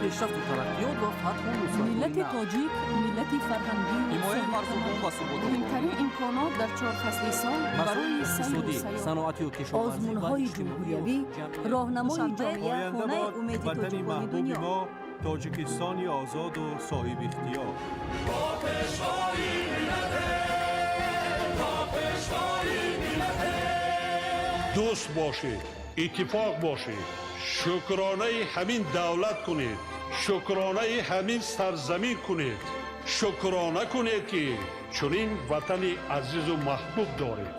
Пешрафту тараққиёт ва фатҳу нусратҳои Миллати нав. тоҷик миллати фарҳангию Ҳимояи марзубум ва суботу муҳимтарин имконот дар чор фасли сол барои сайру иқтисодӣ, сайёҳат. саноатию кишоварзӣ ва Озмунҳои иҷтимоию ҷумҳуриявӣ, ҷамъиятӣ. роҳнамои Душанбе, ҷомеа, Оянда хонаи бод умеди ватани тоҷикони маҳбуби дунё. мо, Тоҷикистони озоду соҳибихтиёр. Дӯст бошед, иттифоқ бошед, шукронаи ҳамин давлат кунед, шукронаи ҳамин сарзамин кунед, шукрона кунед, ки чунин ватани азизу маҳбуб доред.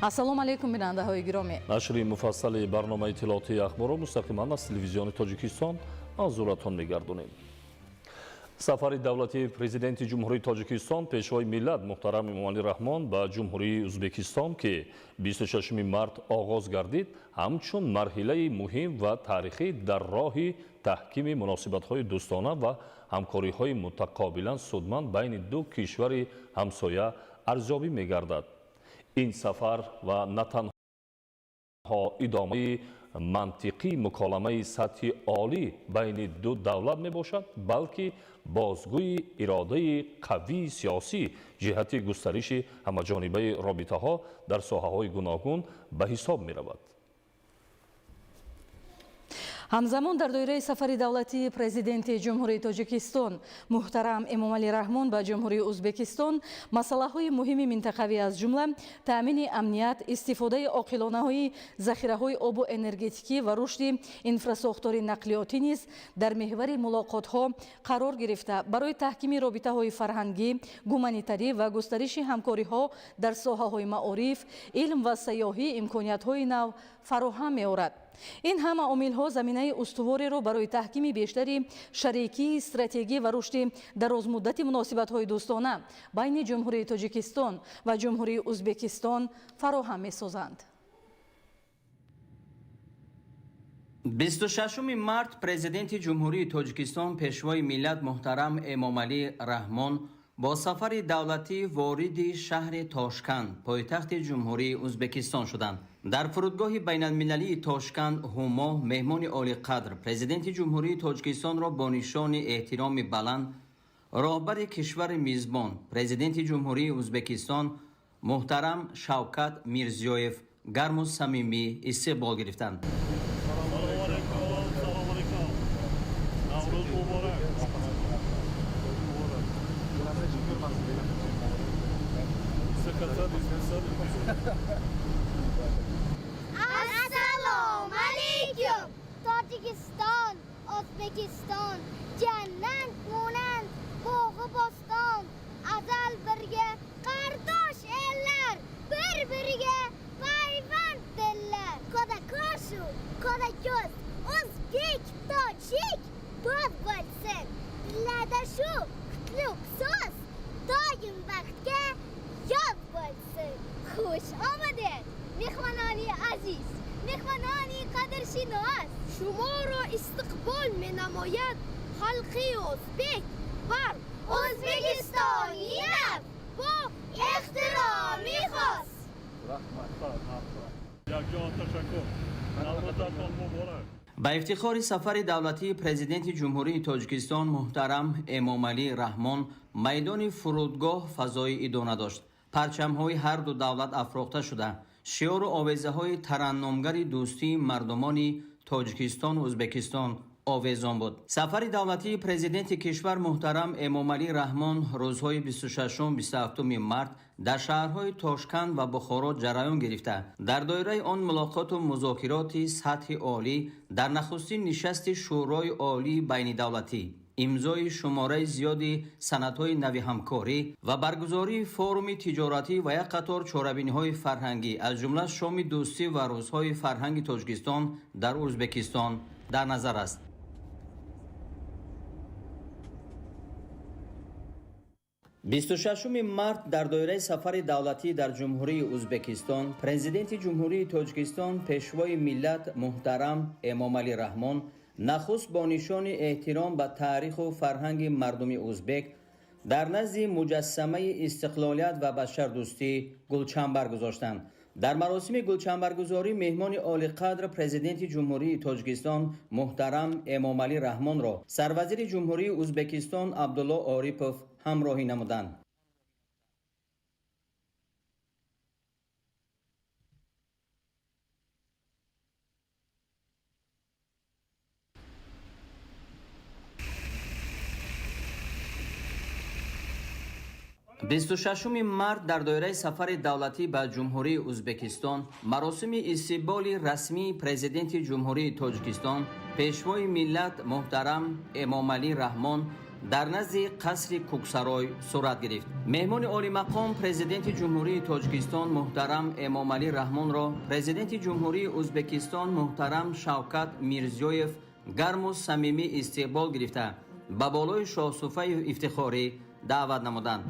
Ассалому алайкум, бинандаҳои гиромӣ. Нашри муфассали барномаи иттилоотии ахборро мустақиман аз телевизиони Тоҷикистон манзуратон мегардонем. Сафари давлатии Президенти Ҷумҳурии Тоҷикистон, Пешвои миллат муҳтарам Эмомалӣ Раҳмон ба Ҷумҳурии Ӯзбекистон, ки 26 март оғоз гардид, ҳамчун марҳилаи муҳим ва таърихӣ дар роҳи таҳкими муносибатҳои дӯстона ва ҳамкориҳои мутақобилан судманд байни ду кишвари ҳамсоя арзёбӣ мегардад. Ин сафар ва на танҳо идомаи мантиқии муколамаи сатҳи олӣ байни ду давлат мебошад, балки бозгӯи иродаи қавии сиёсӣ ҷиҳати густариши ҳамаҷонибаи робитаҳо дар соҳаҳои гуногун ба ҳисоб меравад. Ҳамзамон, дар доираи сафари давлатии Президенти Ҷумҳурии Тоҷикистон муҳтарам Эмомалӣ Раҳмон ба Ҷумҳурии Ӯзбекистон, масъалаҳои муҳими минтақавӣ, аз ҷумла таъмини амният, истифодаи оқилонаҳои захираҳои обу энергетикӣ ва рушди инфрасохтори нақлиётӣ низ дар меҳвари мулоқотҳо қарор гирифта, барои таҳкими робитаҳои фарҳангӣ, гуманитарӣ ва густариши ҳамкориҳо дар соҳаҳои маориф, илм ва сайёҳӣ имкониятҳои нав фароҳам меорад. Ин ҳама омилҳо заминаи устувореро барои таҳкими бештари шарикии стратегӣ ва рушди дарозмуддати муносибатҳои дӯстона байни Ҷумҳурии Тоҷикистон ва Ҷумҳурии Ӯзбекистон фароҳам месозанд. 26 март Президенти Ҷумҳурии Тоҷикистон, Пешвои миллат муҳтарам Эмомалӣ Раҳмон бо сафари давлатӣ вориди шаҳри Тошканд, пойтахти Ҷумҳурии Ӯзбекистон шуданд. Дар фурудгоҳи байналмилалии Тошканд Ҳумо меҳмони олиқадр, Президенти Ҷумҳурии Тоҷикистонро бо нишони эҳтироми баланд роҳбари кишвари мизбон, Президенти Ҷумҳурии Ӯзбекистон муҳтарам Шавкат Мирзиёев гарму самимӣ истиқбол гирифтанд. Салом алейкум, Наврӯз муборак! Assalomu alaykum! Tojikiston, O'zbekiston jannat monand bog'i bo'ston. Azal birga qardosh ellar, bir-biriga payvand dillar. Qo'da qoshu, qo'da ko'z, o'zbek, tojik do'st bo'lsin. Dillarda shu qutlug' so'z doim baxtga yoz bo'lsin. Xush omaded, mehmononi aziz, mehmononi qadrshinos. Шуморо истиқбол менамояд халқи ӯзбек ва O'zbekistoni nav бо эҳтироми хос. Якҷон ташаккур, Наврӯзатон муборак! Ба ифтихори сафари давлатии Президенти Ҷумҳурии Тоҷикистон муҳтарам Эмомалӣ Раҳмон майдони фурудгоҳ фазои идона дошт. Парчамҳои ҳарду давлат афрохта шуда, шиору овезаҳои тараннумгари дӯстии мардумони Тоҷикистону Ӯзбекистон овезон буд. Сафари давлатии Президенти кишвар муҳтарам Эмомалӣ Раҳмон рӯзҳои 26-27 март дар шаҳрҳои Тошканд ва Бухоро ҷараён гирифта, дар доираи он мулоқоту музокироти сатҳи олӣ, дар нахустин нишасти Шӯрои олии байнидавлатӣ, имзои шумораи зиёди санадҳои нави ҳамкорӣ ва баргузории форуми тиҷоратӣ ва як қатор чорабиниҳои фарҳангӣ, аз ҷумла шоми дӯстӣ ва рӯзҳои фарҳанги Тоҷикистон дар Ӯзбекистон дар назар аст. 26 март дар доираи сафари давлатӣ дар Ҷумҳурии Ӯзбекистон Президенти Ҷумҳурии Тоҷикистон Пешвои миллат муҳтарам Эмомалӣ Раҳмон нахуст бо нишони эҳтиром ба таъриху фарҳанги мардуми ӯзбек дар назди муҷассамаи истиқлолият ва башардӯстӣ гулчанбар гузоштанд. Дар маросими гулчанбаргузорӣ меҳмони олиқадр Президенти Ҷумҳурии Тоҷикистон муҳтарам Эмомалӣ Раҳмонро сарвазири Ҷумҳурии Ӯзбекистон Абдулло Орипов ҳамроҳӣ намуданд. 26 март дар доираи сафари давлатӣ ба Ҷумҳурии Ӯзбекистон маросими истиқболи расмии Президенти Ҷумҳурии Тоҷикистон Пешвои миллат муҳтарам Эмомалӣ Раҳмон дар назди қасри Кӯксарой сурат гирифт. Меҳмони олимақом Президенти Ҷумҳурии Тоҷикистон муҳтарам Эмомалӣ Раҳмонро Президенти Ҷумҳурии Ӯзбекистон муҳтарам Шавкат Мирзиёев гарму самимӣ истиқбол гирифта ба болои шоҳсуфаи ифтихорӣ даъват намуданд.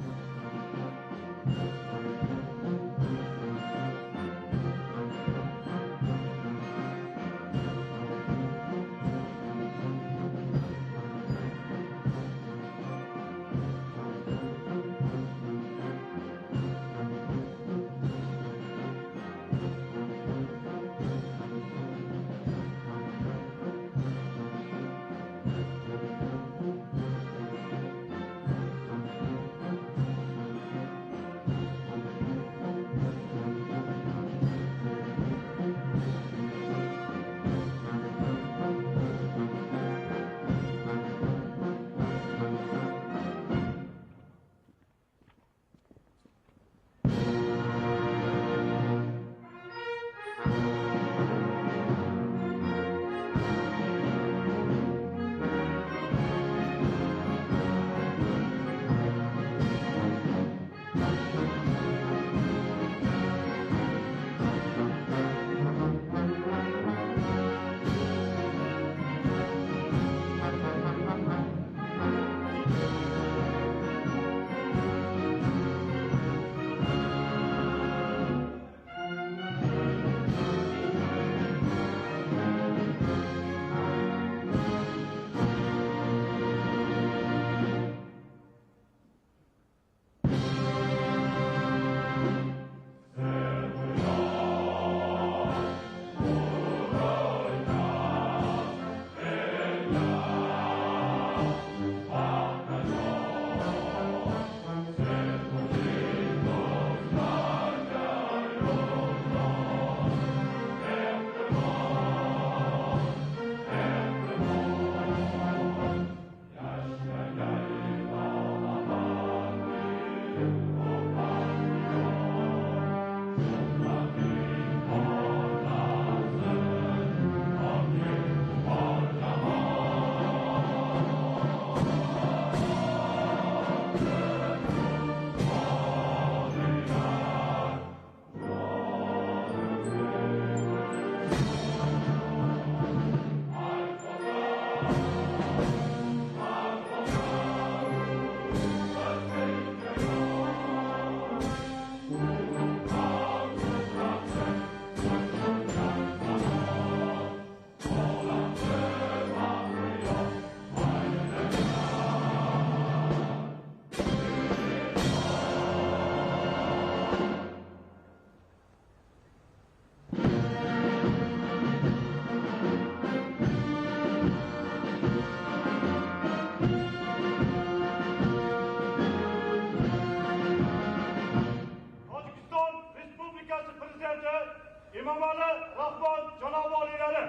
Emomali Rahmon janobi oliylari,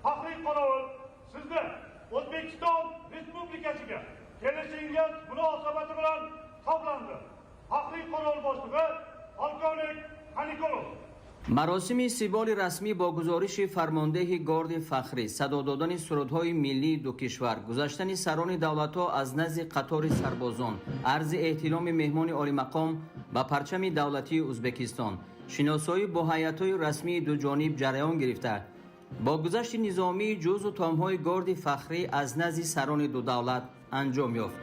faxriy qorovul sizni O'zbekiston Respublikasiga kelishingiz munosabati bilan hisoblandi. Faxriy qorovul boshlig'i polkovnik Xanikulov. Маросими истиқболи расмӣ бо гузориши фармондеҳи Горди Фахрӣ, садо додани сурудҳои миллии ду кишвар, гузаштани сарони давлатҳо аз назди қатори сарбозон, арзи эҳтироми меҳмони олимақом ба парчами давлатии Ӯзбекистон, шиносоӣ бо ҳайатҳои расмии дуҷониб ҷараён гирифта, бо гузашти низомии ҷузу томҳои Горди Фахрӣ аз назди сарони ду давлат анҷом ёфт.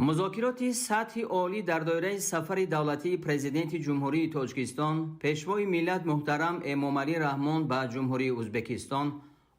Музокироти сатҳи олӣ дар доираи сафари давлатии Президенти Ҷумҳурии Тоҷикистон, Пешвои миллат муҳтарам Эмомалӣ Раҳмон ба Ҷумҳурии Ӯзбекистон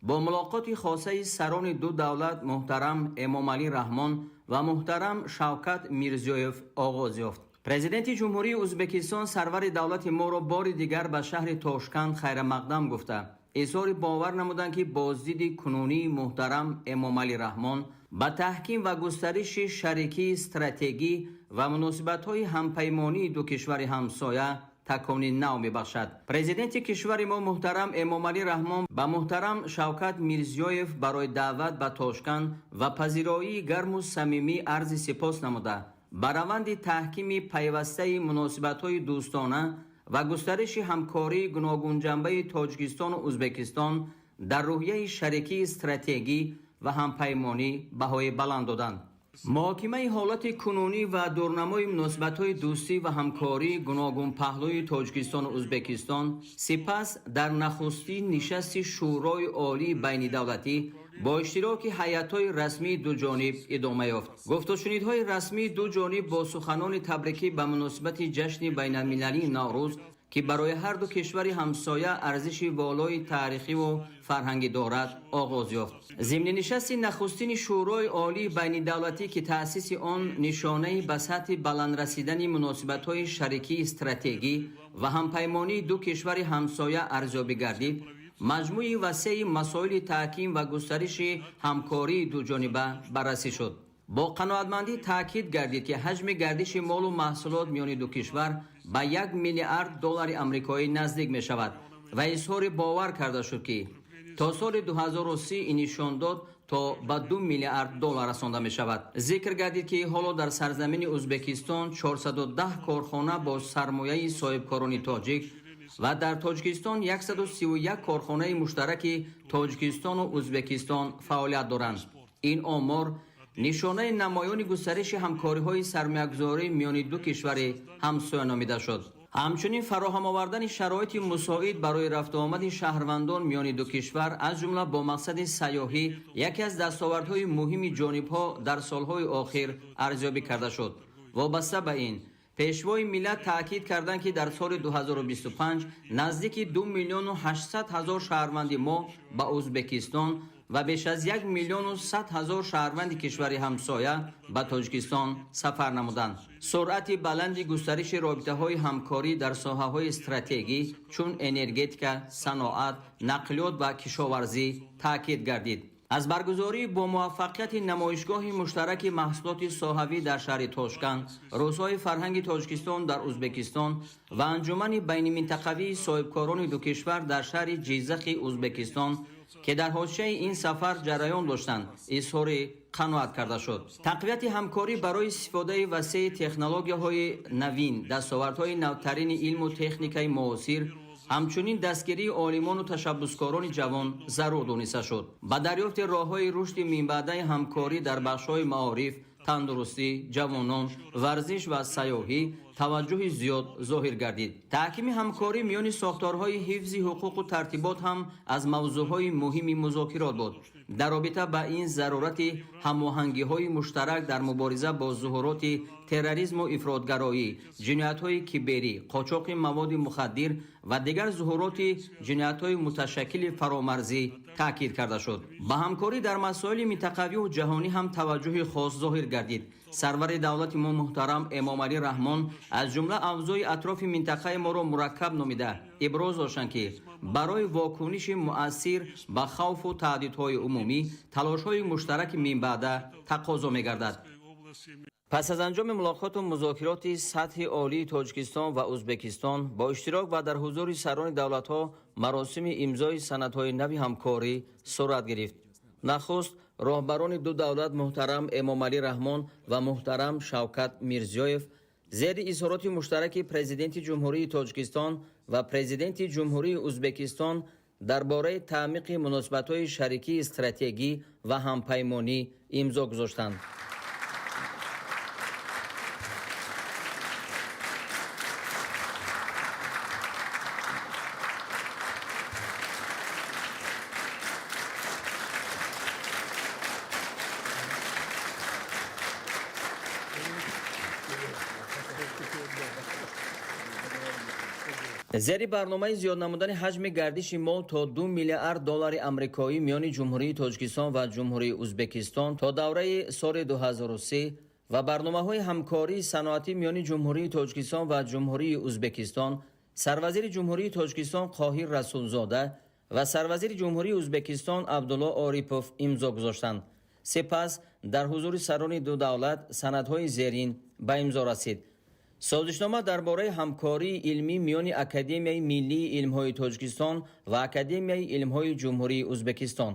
бо мулоқоти хосаи сарони ду давлат муҳтарам Эмомалӣ Раҳмон ва муҳтарам Шавкат Мирзиёев оғоз ёфт. Президенти Ҷумҳурии Ӯзбекистон сарвари давлати моро бори дигар ба шаҳри Тошканд хайрамақдам гуфта, изҳори бовар намуданд, ки боздиди кунунии муҳтарам Эмомалӣ Раҳмон ба таҳким ва густариши шарикии стратегӣ ва муносибатҳои ҳампаймонии ду кишвари ҳамсоя такони нав мебахшад. Президенти кишвари мо муҳтарам Эмомалӣ Раҳмон ба муҳтарам Шавкат Мирзиёев барои даъват ба Тошканд ва пазироии гарму самимӣ арзи сипос намуда, ба раванди таҳкими пайвастаи муносибатҳои дӯстона ва густариши ҳамкории гуногунҷанбаи Тоҷикистону Ӯзбекистон дар рӯҳияи шарикии стратегӣ ва ҳампаймонӣ баҳои баланд доданд. Муҳокимаи ҳолати кунунӣ ва дурнамои муносибатҳои дӯстӣ ва ҳамкории гуногунпаҳлӯи Тоҷикистону Ӯзбекистон сипас дар нахустин нишасти Шӯрои олии байнидавлатӣ бо иштироки ҳайатҳои расмии дуҷониб идома ёфт. Гуфтушунидҳои расмии ду ҷониб бо суханони табрикӣ ба муносибати ҷашни байналмилалии Наврӯз, ки барои ҳар ду кишвари ҳамсоя арзиши волои таърихиву фарҳангӣ дорад, оғоз ёфт. Зимни нишасти нахустини Шӯрои олии байнидавлатӣ, ки таъсиси он нишонаи ба сатҳи баланд расидани муносибатҳои шарикии стратегӣ ва ҳампаймонии ду кишвари ҳамсоя арзёбӣ гардид, маҷмӯи васеи масоили таҳким ва густариши ҳамкории дуҷониба баррасӣ шуд. Бо қаноатмандӣ таъкид гардид, ки ҳаҷми гардиши молу маҳсулот миёни ду кишвар ба 1 миллиард доллари амрикоӣ наздик мешавад ва изҳори бовар карда шуд, ки то соли 2030 ин нишондод то ба 2 миллиард доллар расонда мешавад. Зикр гардид, ки ҳоло дар сарзамини Ӯзбекистон 410 корхона бо сармояи соҳибкорони тоҷик ва дар Тоҷикистон 131 корхонаи муштараки Тоҷикистону Ӯзбекистон фаъолият доранд. Ин омор нишонаи намоёни густариши ҳамкориҳои сармоягузорӣ миёни ду кишвари ҳамсоя номида шуд. Ҳамчунин фароҳам овардани шароити мусоид барои рафтуомади шаҳрвандон миёни ду кишвар, аз ҷумла бо мақсади сайёҳӣ, яке аз дастовардҳои муҳими ҷонибҳо дар солҳои охир арзёбӣ карда шуд. Вобаста ба ин, Пешвои миллат таъкид карданд, ки дар соли 2025 наздики 2 миллиону 800 ҳазор шаҳрванди мо ба Ӯзбекистон ва беш аз 1 миллиону 100 ҳазор шаҳрванди кишвари ҳамсоя ба Тоҷикистон сафар намуданд. Суръати баланди густариши робитаҳои ҳамкорӣ дар соҳаҳои стратегӣ чун энергетика, саноат, нақлиёт ва кишоварзӣ таъкид гардид. Аз баргузории бо муваффақияти намоишгоҳи муштараки маҳсулоти соҳавӣ дар шаҳри Тошканд, рӯзҳои фарҳанги Тоҷикистон дар Ӯзбекистон ва анҷумани байниминтақавии соҳибкорони ду кишвар дар шаҳри Ҷиззахи Ӯзбекистон, ки дар ҳошияи ин сафар ҷараён доштанд, изҳори қаноат карда шуд. Тақвияти ҳамкорӣ барои истифодаи васеи технологияҳои навин, дастовардҳои навтарини илму техникаи муосир, ҳамчунин дастгирии олимону ташаббускорони ҷавон зарур дониста шуд. Ба дарёфти роҳҳои рушди минбаъдаи ҳамкорӣ дар бахшҳои маориф, тандурустӣ, ҷавонон, варзиш ва сайёҳӣ таваҷҷӯҳи зиёд зоҳир гардид. Таҳкими ҳамкорӣ миёни сохторҳои ҳифзи ҳуқуқу тартибот ҳам аз мавзӯъҳои муҳими музокирот буд. Дар робита ба ин зарурати ҳамоҳангиҳои муштарак дар мубориза бо зуҳуроти терроризму ифротгароӣ, ҷиноятҳои киберӣ, қочоқи маводи мухаддир ва дигар зуҳуроти ҷиноятҳои муташаккили фаромарзӣ таъкид карда шуд. Ба ҳамкорӣ дар масоили минтақавию ҷаҳонӣ ҳам таваҷҷӯҳи хос зоҳир гардид. Сарвари давлати мо муҳтарам Эмомалӣ Раҳмон аз ҷумла авзои атрофи минтақаи моро мураккаб номида, иброз доштанд, ки барои вокуниши муассир ба хавфу таҳдидҳои умумӣ талошҳои муштараки минбаъда тақозо мегардад. Пас аз анҷоми мулоқоту музокироти сатҳи олии Тоҷикистон ва Ӯзбекистон бо иштирок ва дар ҳузури сарони давлатҳо маросими имзои санадҳои нави ҳамкорӣ сурат гирифт. Нахуст роҳбарони ду давлат муҳтарам Эмомалӣ Раҳмон ва муҳтарам Шавкат Мирзиёев зери изҳороти муштараки Президенти Ҷумҳурии Тоҷикистон ва Президенти Ҷумҳурии Ӯзбекистон дар бораи таъмиқи муносибатҳои шарикии стратегӣ ва ҳампаймонӣ имзо гузоштанд. Зери барномаи зиёд намудани ҳаҷми гардиши мол то 2 миллиард доллари амрикоӣ миёни Ҷумҳурии Тоҷикистон ва Ҷумҳурии Узбекистон то давраи соли 2003 ва барномаҳои ҳамкории саноатӣ миёни Ҷумҳурии Тоҷикистон ва Ҷумҳурии Узбекистон Сарвазири Ҷумҳурии Тоҷикистон Қоҳир Расулзода ва Сарвазири Ҷумҳурии Узбекистон Абдулло Орипов имзо гузоштанд. Сипас дар ҳузури сарони ду давлат санадҳои зерин ба имзо расид. Созишнома дар бораи ҳамкории илмӣ миёни Академияи миллии илмҳои Тоҷикистон ва Академияи илмҳои Ҷумҳурии Узбекистон.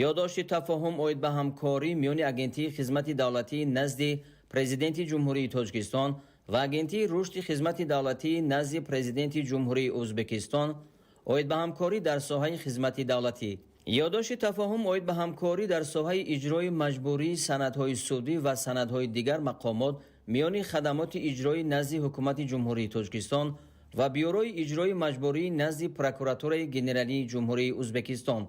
Ёддошти тафоҳум оид ба ҳамкорӣ миёни Агентии хизмати давлатии назди Президенти Ҷумҳурии Тоҷикистон ва Агентии рушди хизмати давлатии назди Президенти Ҷумҳурии Узбекистон оид ба ҳамкорӣ дар соҳаи хизмати давлатӣ. Ёддошти тафоҳум оид ба ҳамкорӣ дар соҳаи иҷрои маҷбурии санадҳои судӣ ва санадҳои дигар мақомот миёни хадамоти иҷроӣ назди Ҳукумати Ҷумҳурии Тоҷикистон ва Бюрои иҷрои маҷбурии назди Прокуратураи Генералии Ҷумҳурии Узбекистон.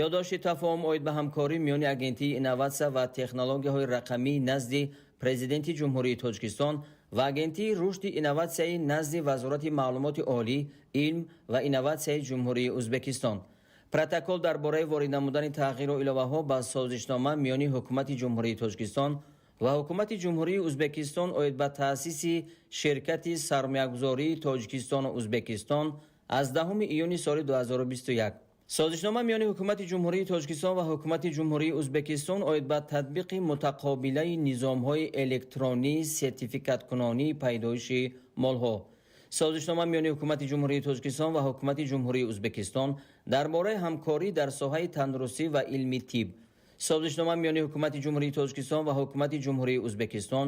Ёддошти тафоҳум оид ба ҳамкорӣ миёни Агентии инноватсия ва технологияҳои рақамии назди Президенти Ҷумҳурии Тоҷикистон ва Агентии рушди инноватсияи назди Вазорати маълумоти олӣ, илм ва инноватсияи Ҷумҳурии Узбекистон. Протокол дар бораи ворид намудани тағйиру иловаҳо ба созишнома миёни Ҳукумати Ҷумҳурии Тоҷикистон ва Ҳукумати Ҷумҳурии Узбекистон оид ба таъсиси ширкати сармоягузории Тоҷикистону Узбекистон аз 10 июни соли 2021. Созишнома миёни Ҳукумати Ҷумҳурии Тоҷикистон ва Ҳукумати Ҷумҳурии Узбекистон оид ба татбиқи мутақобилаи низомҳои электронии сертификаткунонии пайдоиши молҳо. Созишнома миёни Ҳукумати Ҷумҳурии Тоҷикистон ва Ҳукумати Ҷумҳурии Узбекистон дар бораи ҳамкорӣ дар соҳаи тандурустӣ ва илми тиб. Созишнома миёни Ҳукумати Ҷумҳурии Тоҷикистон ва Ҳукумати Ҷумҳурии Узбекистон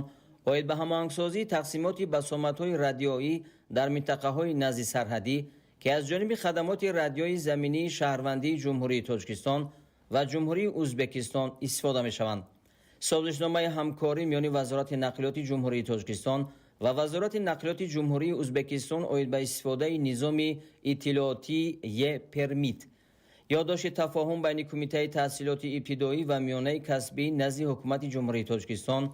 оид ба ҳамоҳангсозии тақсимоти басомадҳои радиоӣ дар минтақаҳои назди сарҳадӣ, ки аз ҷониби хадамоти радиои заминии шаҳрвандии Ҷумҳурии Тоҷикистон ва Ҷумҳурии Узбекистон истифода мешаванд. Созишномаи ҳамкорӣ миёни Вазорати нақлиёти Ҷумҳурии Тоҷикистон ва Вазорати нақлиёти Ҷумҳурии Узбекистон оид ба истифодаи низоми иттилоотии Е-пермит. Ёддошти тафоҳум байни Кумитаи таҳсилоти ибтидоӣ ва миёнаи касбӣ назди Ҳукумати Ҷумҳурии Тоҷикистон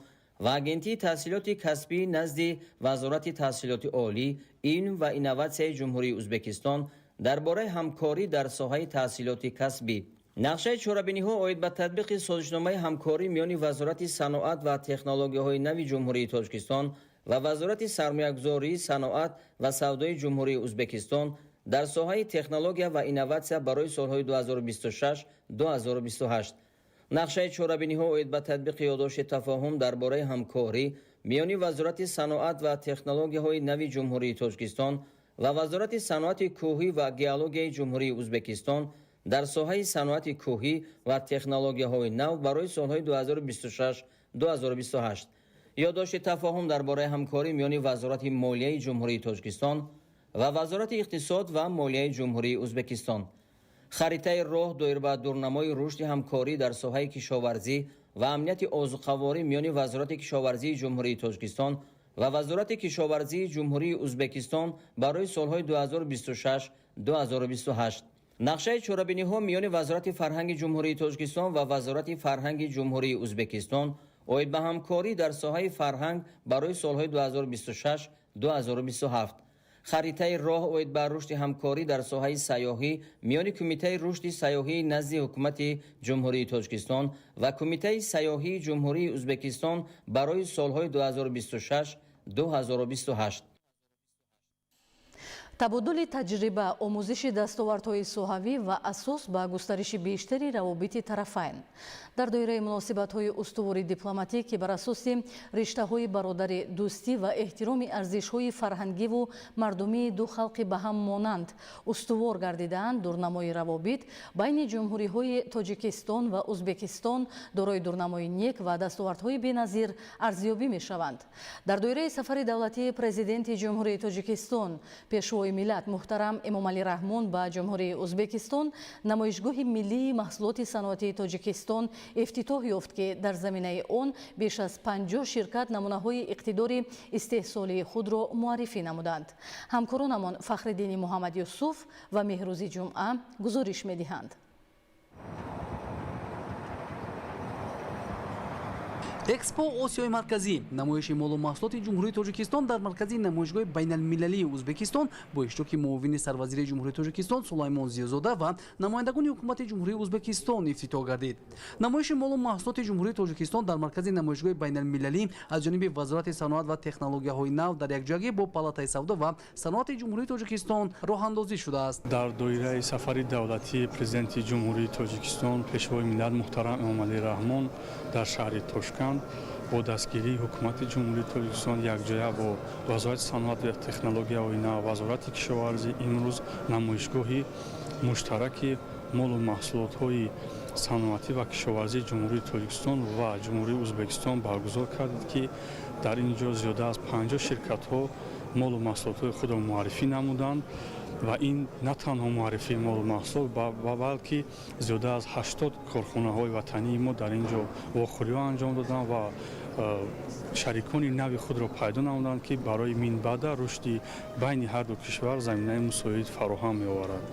ва Агентии таҳсилоти касбӣ назди Вазорати таҳсилоти олӣ, илм ва инноватсияи Ҷумҳурии Узбекистон дар бораи ҳамкорӣ дар соҳаи таҳсилоти касбӣ. Нақшаи чорабиниҳо оид ба татбиқи созишномаи ҳамкорӣ миёни Вазорати саноат ва технологияҳои нави Ҷумҳурии Тоҷикистон ва Вазорати сармоягузорӣ, саноат ва савдои Ҷумҳурии Узбекистон дар соҳаи технология ва инноватсия барои солҳои 2026-2028. Нақшаи чорабиниҳо оид ба татбиқи ёддошти тафоҳум дар бораи ҳамкорӣ миёни Вазорати саноат ва технологияҳои нави Ҷумҳурии Тоҷикистон ва Вазорати саноати кӯҳӣ ва геологияи Ҷумҳурии Узбекистон дар соҳаи саноати кӯҳӣ ва технологияҳои нав барои солҳои 2026-2028. Ёддошти тафоҳум дар бораи ҳамкорӣ миёни Вазорати молияи Ҷумҳурии Тоҷикистон ва Вазорати иқтисод ва молияи Ҷумҳурии Узбекистон. Харитаи роҳ доир ба дурнамои рушди ҳамкорӣ дар соҳаи кишоварзӣ ва амнияти озуқаворӣ миёни Вазорати кишоварзии Ҷумҳурии Тоҷикистон ва Вазорати кишоварзии Ҷумҳурии Узбекистон барои солҳои 2026-2028. Нақшаи чорабиниҳо миёни Вазорати фарҳанги Ҷумҳурии Тоҷикистон ва Вазорати фарҳанги Ҷумҳурии Узбекистон оид ба ҳамкорӣ дар соҳаи фарҳанг барои солҳои 2026-2027. Харитаи роҳ оид ба рушди ҳамкорӣ дар соҳаи сайёҳӣ миёни Кумитаи рушди сайёҳии назди Ҳукумати Ҷумҳурии Тоҷикистон ва Кумитаи сайёҳии Ҷумҳурии Узбекистон барои солҳои 2026-2028. Табодули таҷриба, омӯзиши дастовардҳои соҳавӣ ва асос ба густариши бештари равобити тарафайн. Дар доираи муносибатҳои устувори дипломатӣ, ки бар асоси риштаҳои бародари дӯстӣ ва эҳтироми арзишҳои фарҳангиву мардумии ду халқи ба ҳам монанд устувор гардидаанд, дурнамои равобит байни ҷумҳуриҳои Тоҷикистон ва Узбекистон дорои дурнамои нек ва дастовардҳои беназир арзёбӣ мешаванд. Дар доираи сафари давлатии Президенти Ҷумҳурии Тоҷикистон, Пешвои миллат муҳтарам Эмомалӣ Раҳмон ба Ҷумҳурии Узбекистон намоишгоҳи миллии маҳсулоти саноатии Тоҷикистон ифтитоҳ ёфт, ки дар заминаи он беш аз 50 ширкат намунаҳои иқтидори истеҳсолии худро муаррифӣ намуданд. Ҳамкоронамон Фахриддини Муҳаммад Юсуф ва Меҳрӯзи Ҷумъа гузориш медиҳанд. Экспо Осиёи Марказӣ, намоиши молу маҳсулоти Ҷумҳурии Тоҷикистон дар маркази намоишгоҳи байналмилалии Ӯзбекистон бо иштироки муовини сарвазири Ҷумҳурии Тоҷикистон Сулаймон Зиёзода ва намояндагони ҳукумати Ҷумҳурии Ӯзбекистон ифтитоҳ гардид. Намоиши молу маҳсулоти Ҷумҳурии Тоҷикистон дар маркази намоишгоҳи байналмилалӣ аз ҷониби Вазорати саноат ва технологияҳои нав дар якҷоягӣ бо Палатаи савдо ва саноати Ҷумҳурии Тоҷикистон роҳандозӣ шудааст. Дар доираи сафари давлатии Президенти Ҷумҳурии Тоҷикистон, Пешвои миллат муҳтарам Эмомалӣ Раҳмон дар шаҳри Тошканд бо дастгирии Ҳукумати Ҷумҳурии Тоҷикистон якҷоя бо Вазорати саноат ва технологияҳои нав, Вазорати кишоварзӣ имрӯз намоишгоҳи муштараки молу маҳсулотҳои саноатӣ ва кишоварзии Ҷумҳурии Тоҷикистон ва Ҷумҳурии Ӯзбекистон баргузор кардид, ки дар ин ҷо зиёда аз 50 ширкатҳо молу маҳсулотҳои худро муаррифӣ намуданд ва ин на танҳо муаррифии молу маҳсулот, балки зиёда аз 80 корхонаҳои ватании мо дар ин ҷо вохӯриҳо анҷом доданд ва шарикони нави худро пайдо намуданд, ки барои минбаъда рушди байни ҳарду кишвар заминаи мусоид фароҳам меоварад.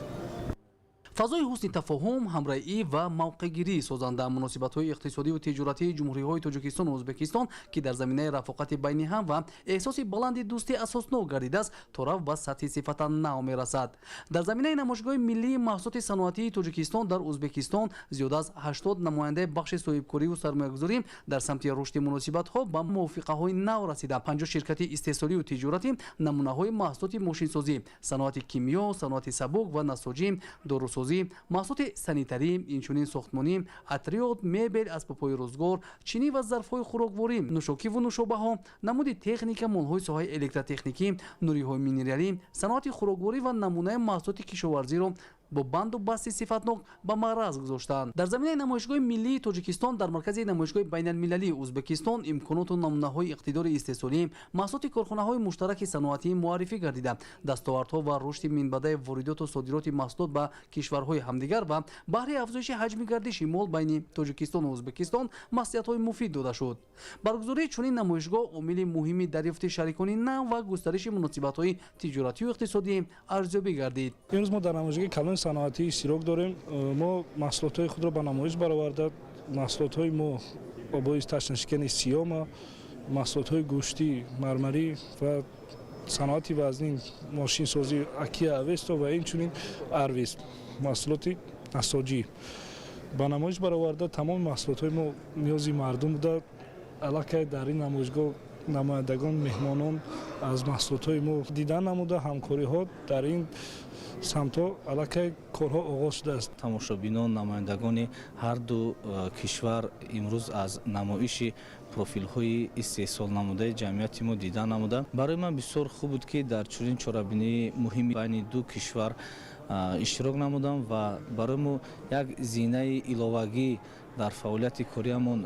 Фазои ҳусни тафоҳум, ҳамраҳӣ ва мавқеъгирии созанда муносибатҳои иқтисодиву тиҷоратии ҷумҳуриҳои Тоҷикистону Ӯзбекистон, ки дар заминаи рафоқати байни ҳам ва эҳсоси баланди дӯстӣ асоснок гардидааст, тораф ба сатҳи сифатан нав мерасад. Дар заминаи намоишгоҳи миллии маҳсулоти саноатии Тоҷикистон дар Ӯзбекистон зиёда аз 80 намояндаи бахши соҳибкориву сармоягузорӣ дар самти рушди муносибатҳо ба мувофиқаҳои нав расида, 50 ширкати истеҳсолию тиҷоратӣ намунаҳои маҳсулоти мошинсозӣ, саноати кимиё, саноати сабук ва насоҷӣ, дорусозӣ, маҳсулоти санитарӣ, инчунин сохтмонӣ, атриёт, мебел, асбобҳои рӯзгор, чинӣ ва зарфҳои хӯрокворӣ, нӯшокиву нӯшобаҳо, намуди техника, молҳои соҳаи электротехникӣ, нуриҳои минералӣ, саноати хӯрокворӣ ва намунаи маҳсулоти кишоварзиро бо банду басти сифатнок ба маъраз гузоштанд. Дар заминаи намоишгоҳи миллии Тоҷикистон дар маркази намоишгоҳи байналмилалии Ӯзбекистон имконоту намунаҳои иқтидори истеҳсолӣ, маҳсулоти корхонаҳои муштараки саноатӣ муаррифӣ гардида, дастовардҳо ва рушди минбаъдаи воридоту содироти маҳсулот ба кишварҳои ҳамдигар ва баҳри афзоиши ҳаҷми гардиши мол байни Тоҷикистону Ӯзбекистон маслиҳатҳои муфид дода шуд. Баргузории чунин намоишгоҳ омили муҳими дарёфти шарикони нав ва густариши муносибатҳои тиҷоратию иқтисодӣ арзёбӣ гардид. Имрӯз мо дар намоишгоҳи калони саноатӣ иштирок дорем. Мо маҳсулотҳои худро ба намоиш бароварда, маҳсулотҳои мо обои ташнашикани сиёма, маҳсулотҳои гӯштӣ, мармарӣ ва саноати вазнин, мошинсозӣ Акия Авесто ва инчунин Арвис, маҳсулоти насоҷӣ ба намоиш бароварда. Тамоми маҳсулотҳои мо ниёзи мардум буда. Аллакай дар ин намоишгоҳ намояндагон, меҳмонон аз маҳсулотҳои мо дидан намуда, ҳамкориҳо дар ин самтҳо аллакай корҳо оғоз шудааст. Тамошобинон, намояндагони ҳар ду кишвар имрӯз аз намоиши профилҳои истеҳсолнамудаи ҷамъияти мо дида намуда. Барои ман бисёр хуб буд, ки дар чунин чорабинии муҳими байни ду кишвар иштирок намудам ва барои мо як зинаи иловагӣ дар фаъолияти кориамон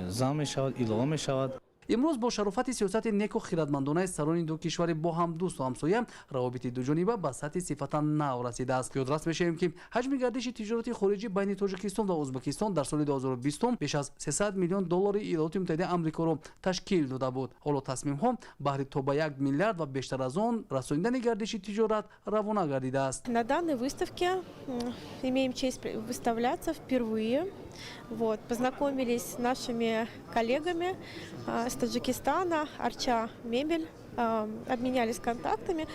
зам мешавад, илова мешавад. Имрӯз бо шарофати сиёсати неку хиратмандонаи сарони ду кишвари бо ҳам дӯсту ҳамсоя равобити дуҷониба ба сатҳи сифатан нав расидааст. Ёдрас мешавем, ки ҳаҷми гардиши тиҷорати хориҷӣ байни Тоҷикистон ва Ӯзбекистон дар соли 2020 беш аз 300 миллион доллари Иёлоти Муттаҳидаи Амрикоро ташкил дода буд. Ҳоло тасмимҳо баҳри то ба 1 миллиард ва бештар аз он расонидани гардиши тиҷорат равона гардидааст. На данной выставке имеем честь выставляться впервые. Вот, познакомились с нашими коллегами с Таджикистана, Арча Мебель, обменялись контактами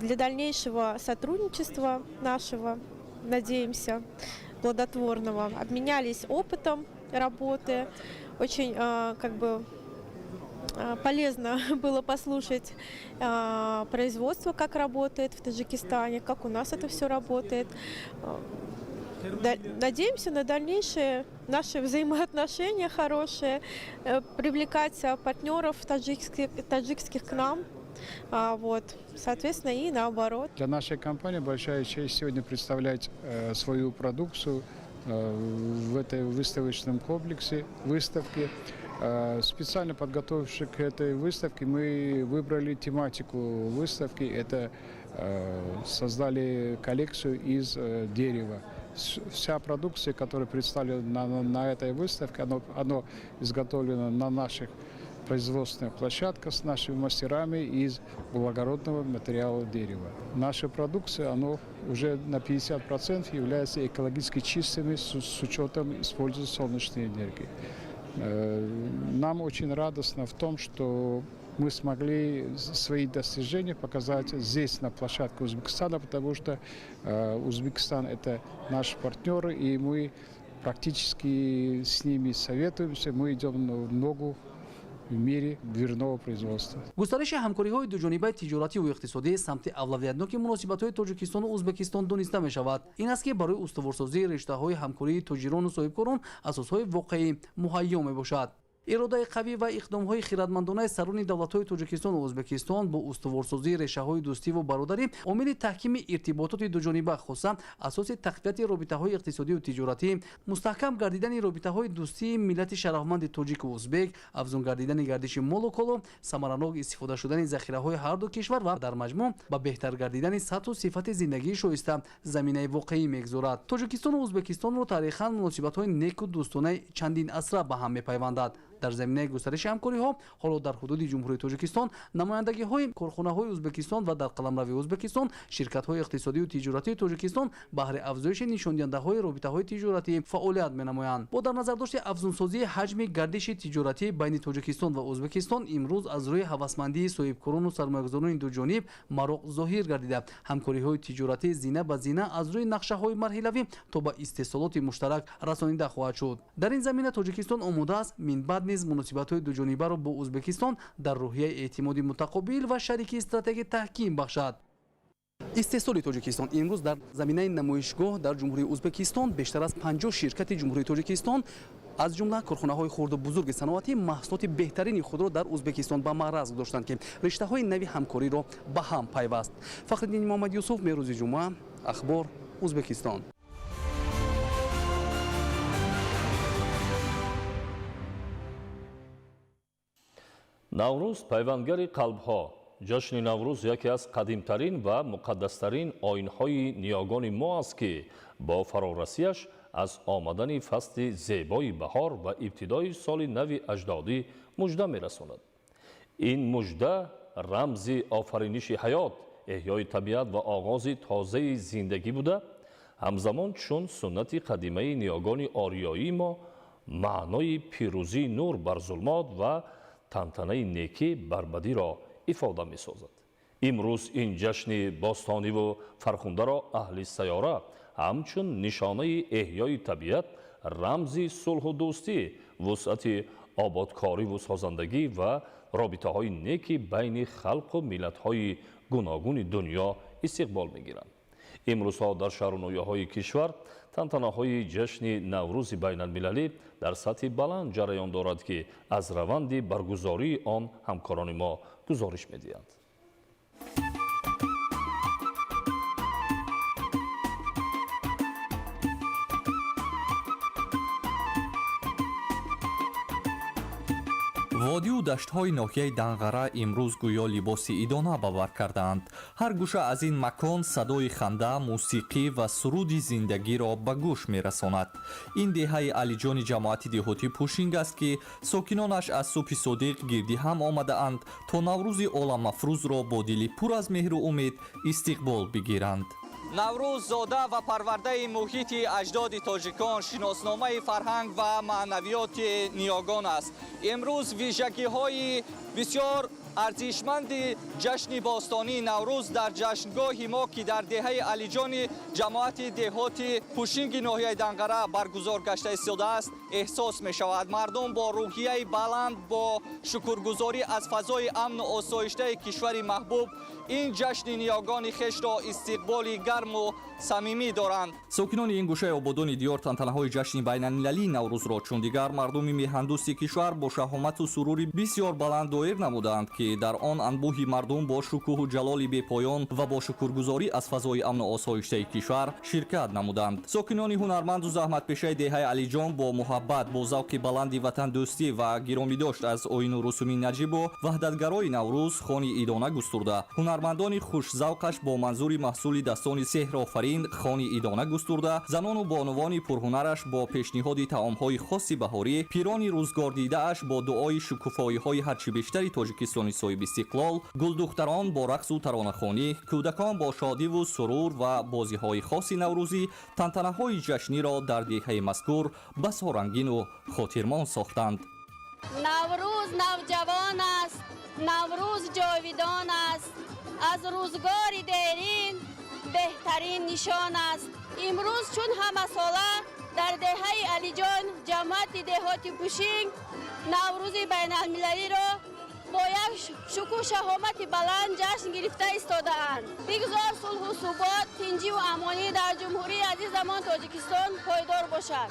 для дальнейшего сотрудничества нашего, надеемся, плодотворного. Обменялись опытом работы. Очень как бы полезно было послушать производство, как работает в Таджикистане, как у нас это все работает. Надеемся на дальнейшие наши взаимоотношения хорошие, привлекать партнеров таджикских к нам, вот, соответственно, и наоборот. Для нашей компании большая честь сегодня представлять свою продукцию в этой выставочном комплексе, выставке. Специально подготовившись к этой выставке, мы выбрали тематику выставки. Это создали коллекцию из дерева. Вся продукция, которая представлена на этой выставке, оно изготовлено на наших производственных площадках с нашими мастерами из благородного материала дерева. Наша продукция, она уже на 50% является экологически чистыми с учетом использования солнечной энергии. Нам очень радостно в том, что мы смогли свои достижения показать здесь, на площадке Узбекистана, потому что Узбекистан – это наш партнер, и мы практически с ними советуемся, мы идем в ногу в мире дверного производства. Густариши ҳамкориҳои дуҷонибаи тиҷоративу иқтисодӣ самти авлавиятноки муносибатҳои Тоҷикистону Ӯзбекистон дониста мешавад. Ин аст, ки барои устуворсозии риштаҳои ҳамкории тоҷирону соҳибкорон асосҳои воқеӣ муҳайё мебошад. Иродаи қавӣ ва иқдомҳои хирадмандонаи сарони давлатҳои Тоҷикистону Ӯзбекистон бо устуворсозии решаҳои дӯстиву бародарӣ омили таҳкими иртибототи дуҷониба, хоса асоси тақвияти робитаҳои иқтисодию тиҷоратӣ, мустаҳкам гардидани робитаҳои дӯстии миллати шарафманди тоҷику ӯзбек, афзун гардидани гардиши молу коло, самаранок истифода шудани захираҳои ҳарду кишвар ва дар маҷмӯъ ба беҳтар гардидани сатҳу сифати зиндагии шоиста заминаи воқеӣ мегузорад. Тоҷикистону Ӯзбекистонро тарихан муносибатҳои неку дӯстонаи чандин асра ба ҳам мепайвандад. Дар заминаи густариши ҳамкориҳо ҳоло дар ҳудуди Ҷумҳурии Тоҷикистон намояндагиҳои корхонаҳои Ӯзбекистон ва дар қаламрави Ӯзбекистон ширкатҳои иқтисодию тиҷоратии Тоҷикистон баҳри афзоиши нишондиҳандаҳои робитаҳои тиҷоратӣ фаъолият менамоянд. Бо дар назардошти афзунсозии ҳаҷми гардиши тиҷоратӣ байни Тоҷикистон ва Ӯзбекистон имрӯз аз рӯи ҳавасмандии соҳибкорону сармоягузорони дуҷониб мароқ зоҳир гардида, ҳамкориҳои тиҷоратӣ зина ба зина аз рӯи нақшаҳои марҳилавӣ то ба истеҳсолоти муштарак расонида хоҳад шуд. Дар ин замина Тоҷикистон омода аст минбаъд низ муносибатҳои дуҷонибаро бо Ӯзбекистон дар рӯҳияи эътимоди мутақобил ва шарики стратегӣ таҳким бахшад. Истеҳсоли Тоҷикистон имрӯз дар заминаи намоишгоҳ дар Ҷумҳурии Ӯзбекистон бештар аз 50 ширкати Ҷумҳурии Тоҷикистон, аз ҷумла корхонаҳои хурду бузурги саноатӣ, маҳсулоти беҳтарини худро дар Ӯзбекистон ба маъраз гузоштанд, ки риштаҳои нави ҳамкориро ба ҳам пайваст. Фахриддин Муҳаммад Юсуф, Мерӯзи ҷумъа, Ахбор, Ӯзбекистон. Наврӯз пайвандгари қалбҳо. Ҷашни Наврӯз яке аз қадимтарин ва муқаддастарин оинҳои ниёгони мо аст, ки бо фарорасиаш аз омадани фасли зебои баҳор ва ибтидои соли нави аҷдодӣ мужда мерасонад. Ин мужда рамзи офариниши ҳаёт, эҳёи табиат ва оғози тозаи зиндагӣ буда, ҳамзамон чун суннати қадимаи ниёгони ориёии мо маънои пирӯзии нур бар зулмот ва тантанаи некӣ бар бадиро ифода месозад. Имрӯз ин ҷашни бостониву фархундаро аҳли сайёра ҳамчун нишонаи эҳёи табиат, рамзи сулҳу дӯстӣ, вусъати ободкориву созандагӣ ва робитаҳои неки байни халқу миллатҳои гуногуни дунё истиқбол мегиранд. Имрӯзҳо дар шаҳру ноҳияҳои кишвар тантанаҳои ҷашни Наврӯзи байналмилалӣ дар сатҳи баланд ҷараён дорад, ки аз раванди баргузории он ҳамкорони мо гузориш медиҳанд. Водию даштҳои ноҳияи Данғара имрӯз гӯё либоси идона ба бар кардаанд. Ҳар гӯша аз ин макон садои ханда, мусиқӣ ва суруди зиндагиро ба гӯш мерасонад. Ин деҳаи Алиҷони ҷамоати деҳотӣ Пӯшинг аст, ки сокинонаш аз субҳи содиқ гирди ҳам омадаанд, то Наврӯзи оламафрӯзро бо дили пур аз меҳру умед истиқбол бигиранд. Наврӯз зода ва парвардаи муҳити аҷдоди тоҷикон, шиносномаи фарҳанг ва маънавиёти ниёгон аст. Имрӯз вижагиҳои бисёр арзишманди ҷашни бостонии Наврӯз дар ҷашнгоҳи мо, ки дар деҳаи Алиҷони ҷамоати деҳоти Пӯшинги ноҳияи Данғара баргузор гашта истодааст, эҳсос мешавад. Мардум бо рӯҳияи баланд, бо шукргузорӣ аз фазои амну осоиштаи кишвари маҳбуб ин ҷашни ниёгони хешро истиқболи гарму самимӣ доранд. Сокинони ин гӯшаи ободони диёр тантанаҳои ҷашни байналмилалии Наврӯзро чун дигар мардуми меҳандӯсти кишвар бо шаҳомату сурури бисёр баланд доир намудаанд, ки дар он анбӯҳи мардум бо шукӯҳу ҷалоли бепоён ва бо шукргузорӣ аз фазои амну осоиштаи кишвар ширкат намуданд. Сокинони ҳунарманду заҳматпешаи деҳаи Алиҷон бо муҳаббат, бо завқи баланди ватандӯстӣ ва гиромидошт аз оину русуми наҷибу ваҳдатгарои Наврӯз хони идона густурда, ҳунармандони хушзавқаш бо манзури маҳсули дастони сеҳрофарин хони идона густурда, занону бонувони пурҳунараш бо пешниҳоди таомҳои хоси баҳорӣ, пирони рӯзгордидааш бо дуои шукуфоиҳои ҳарчи бештари Тоҷикистони Соҳибистиқлол, гулдухтарон бо рақсу таронахонӣ, кӯдакон бо шодиву сурур ва бозиҳои хоси наврӯзӣ тантанаҳои ҷашниро дар деҳаи мазкур басо рангину хотирмон сохтанд. Наврӯз навҷавон аст, Наврӯз ҷовидон аст, аз рӯзгори дерин беҳтарин нишон аст. Имрӯз чун ҳамасола дар деҳаи Алиҷон, ҷамоати деҳоти Пушинг, Наврӯзи байналмилалиро бо як шукӯҳ шаҳомати баланд ҷашн гирифта истодаанд. Бигзор сулҳу субот, тинҷиву амонӣ дар ҷумҳурии азизамон Тоҷикистон пойдор бошад.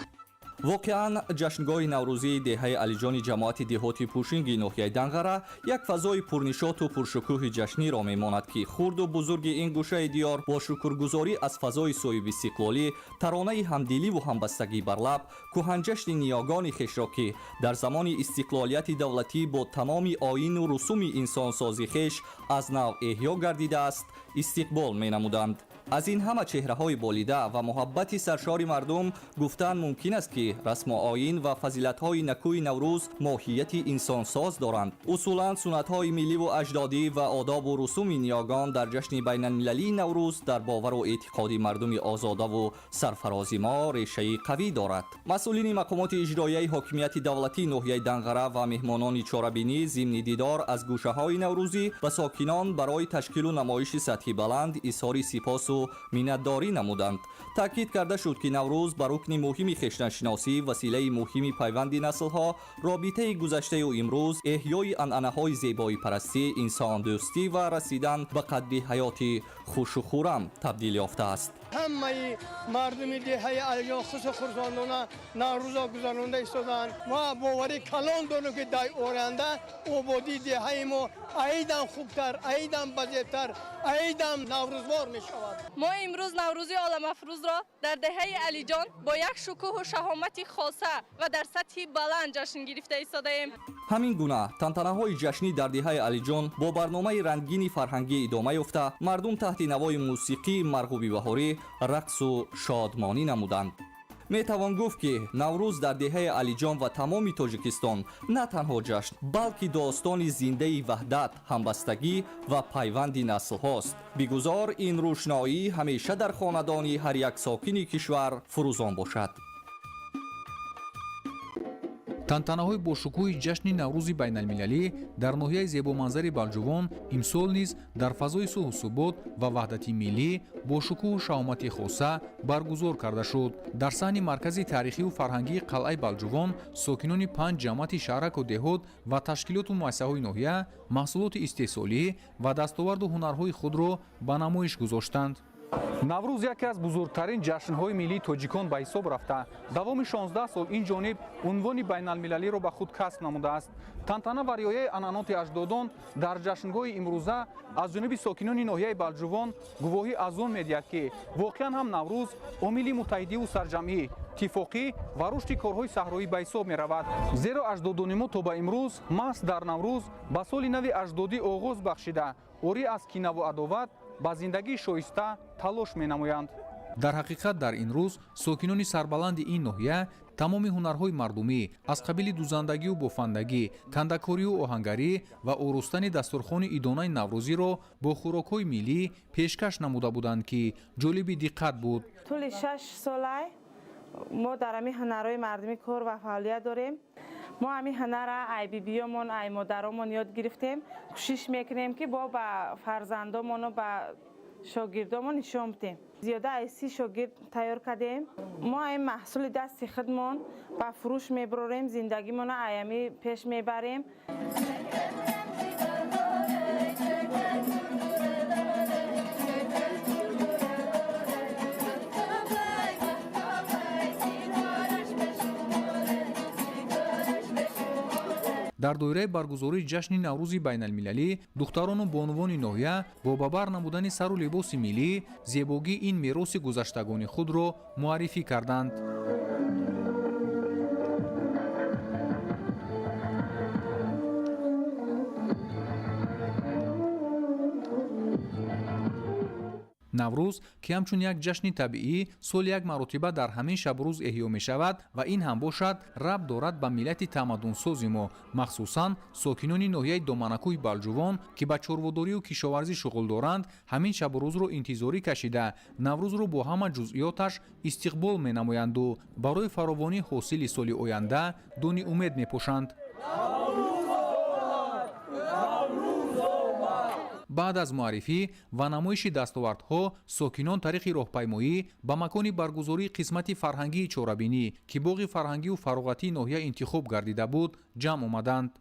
Воқеан, ҷашнгоҳи наврӯзии деҳаи Алиҷони ҷамоати деҳоти Пушинги ноҳияи Данғара як фазои пурнишоту пуршукӯҳи ҷашниро мемонад, ки хурду бузурги ин гӯшаи диёр бо шукргузорӣ аз фазои соҳибистиқлолӣ, таронаи ҳамдиливу ҳамбастагӣ бар лаб, кӯҳанҷашни ниёгони хешро, ки дар замони истиқлолияти давлатӣ бо тамоми оину русуми инсонсози хеш аз нав эҳё гардидааст, истиқбол менамуданд. Аз ин ҳама чеҳраҳои болида ва муҳаббати саршори мардум гуфтан мумкин аст, ки расму оин ва фазилатҳои накӯи Наврӯз моҳияти инсонсоз доранд. Усулан, суннатҳои милливу аҷдодӣ ва одобу русуми ниёгон дар ҷашни байналмилалии Наврӯз дар бовару эътиқоди мардуми озодаву сарфарози мо решаи қавӣ дорад. Масъулини мақомоти иҷроияи ҳокимияти давлатии ноҳияи Данғара ва меҳмонони чорабинӣ зимни дидор аз гӯшаҳои наврӯзӣ ба сокинон барои ташкилу намоиши сатҳи баланд изҳори сипосу миннатдорӣ намуданд. Таъкид карда шуд, ки Наврӯз ба рукни муҳими хештаншиносӣ, василаи муҳими пайванди наслҳо, робитаи гузаштаю имрӯз, эҳёи анъанаҳои зебоипарастӣ, инсондӯстӣ ва расидан ба қадри ҳаёти хушу хуррам табдил ёфтааст. Ҳамаи мардуми деҳаи Алиҷон хусу хурсандона Наврӯзо гузаронда истодаанд. Ма боварӣ калон дорем, ки дар оянда ободии деҳаи мо айдам хубтар, айдам базебтар, айдам наврӯзвор мешавад. Мо имрӯз Наврӯзи оламафрӯзро дар деҳаи Алиҷон бо як шукӯҳу шаҳомати хоса ва дар сатҳи баланд ҷашн гирифта истодаем. Ҳамин гуна тантанаҳои ҷашнӣ дар деҳаи Алиҷон бо барномаи рангини фарҳангӣ идома ёфта, мардум таҳти навои мусиқии марғуби баҳорӣ рақсу шодмонӣ намуданд. Метавон гуфт, ки Наврӯз дар деҳаи Алиҷон ва тамоми Тоҷикистон на танҳо ҷашн, балки достони зиндаи ваҳдат, ҳамбастагӣ ва пайванди наслҳост. Бигузор ин рӯшноӣ ҳамеша дар хонадони ҳар як сокини кишвар фурӯзон бошад. Тантанаҳои бошукӯҳи ҷашни Наврӯзи байналмилалӣ дар ноҳияи зебоманзари Балҷувон имсол низ дар фазои сулҳу субот ва ваҳдати миллӣ бо шукӯҳу шаҳомати хоса баргузор карда шуд. Дар саҳни маркази таърихиву фарҳангии қалъаи Балҷувон сокинони панҷ ҷамоати шаҳраку деҳот ва ташкилоту муассисаҳои ноҳия маҳсулоти истеҳсолӣ ва дастоварду ҳунарҳои худро ба намоиш гузоштанд. Наврӯз яке аз бузургтарин ҷашнҳои миллии тоҷикон ба ҳисоб рафта, давоми 16 сол ин ҷониб унвони байналмилалиро ба худ касб намудааст. Тантана ва риояи анъаноти аҷдодон дар ҷашнгоҳи имрӯза аз ҷониби сокинони ноҳияи Балҷувон гувоҳӣ аз он медиҳад, ки воқеан ҳам Наврӯз омили муттаҳидиву сарҷамъӣ, тифоқӣ ва рушди корҳои саҳроӣ ба ҳисоб меравад, зеро аҷдодони мо то ба имрӯз маҳз дар Наврӯз ба соли нави аҷдодӣ оғоз бахшида, орӣ аз кинаву адоват ба зиндагии шоиста талош менамоянд. Дар ҳақиқат, дар ин рӯз сокинони сарбаланди ин ноҳия тамоми ҳунарҳои мардумӣ аз қабили дузандагию бофандагӣ, кандакорию оҳангарӣ ва оростани дастурхони идонаи наврӯзиро бо хӯрокҳои миллӣ пешкаш намуда буданд, ки ҷолиби диққат буд. Тӯли 6 солай мо дар ҳамин ҳунарҳои мардумӣ кор ва фаъолият дорем. Мо ҳамин ҳунарра ай бибиёмон, ай модаромон ёд гирифтем. Кӯшиш мекунем, ки бо ба фарзандомону ба шогирдомон нишон бидем. Зиёда аз 30 шогирд тайёр кардем. Мо ин маҳсули дасти худмон ба фурӯш мебарорем, зиндагимонро аями пеш мебарем. Дар доираи баргузории ҷашни Наврӯзи байналмилалӣ духтарону бонувони ноҳия бо ба бар намудани сару либоси миллӣ зебогии ин мероси гузаштагони худро муаррифӣ карданд. Наврӯз, ки ҳамчун як ҷашни табиӣ соли як маротиба дар ҳамин шабу рӯз эҳё мешавад ва ин ҳам бошад рабт дорад ба миллати тамаддунсози мо, махсусан сокинони ноҳияи доманакӯҳи Балҷувон, ки ба чорводорию кишоварзӣ шуғл доранд, ҳамин шабу рӯзро интизорӣ кашида, Наврӯзро бо ҳама ҷузъиёташ истиқбол менамоянду барои фаровонии ҳосили соли оянда дони умед мепошанд. Баъд аз муаррифӣ ва намоиши дастовардҳо сокинон тариқи роҳпаймоӣ ба макони баргузории қисмати фарҳангии чорабинӣ, ки боғи фарҳангию фароғатии ноҳия интихоб гардида буд, ҷамъ омаданд.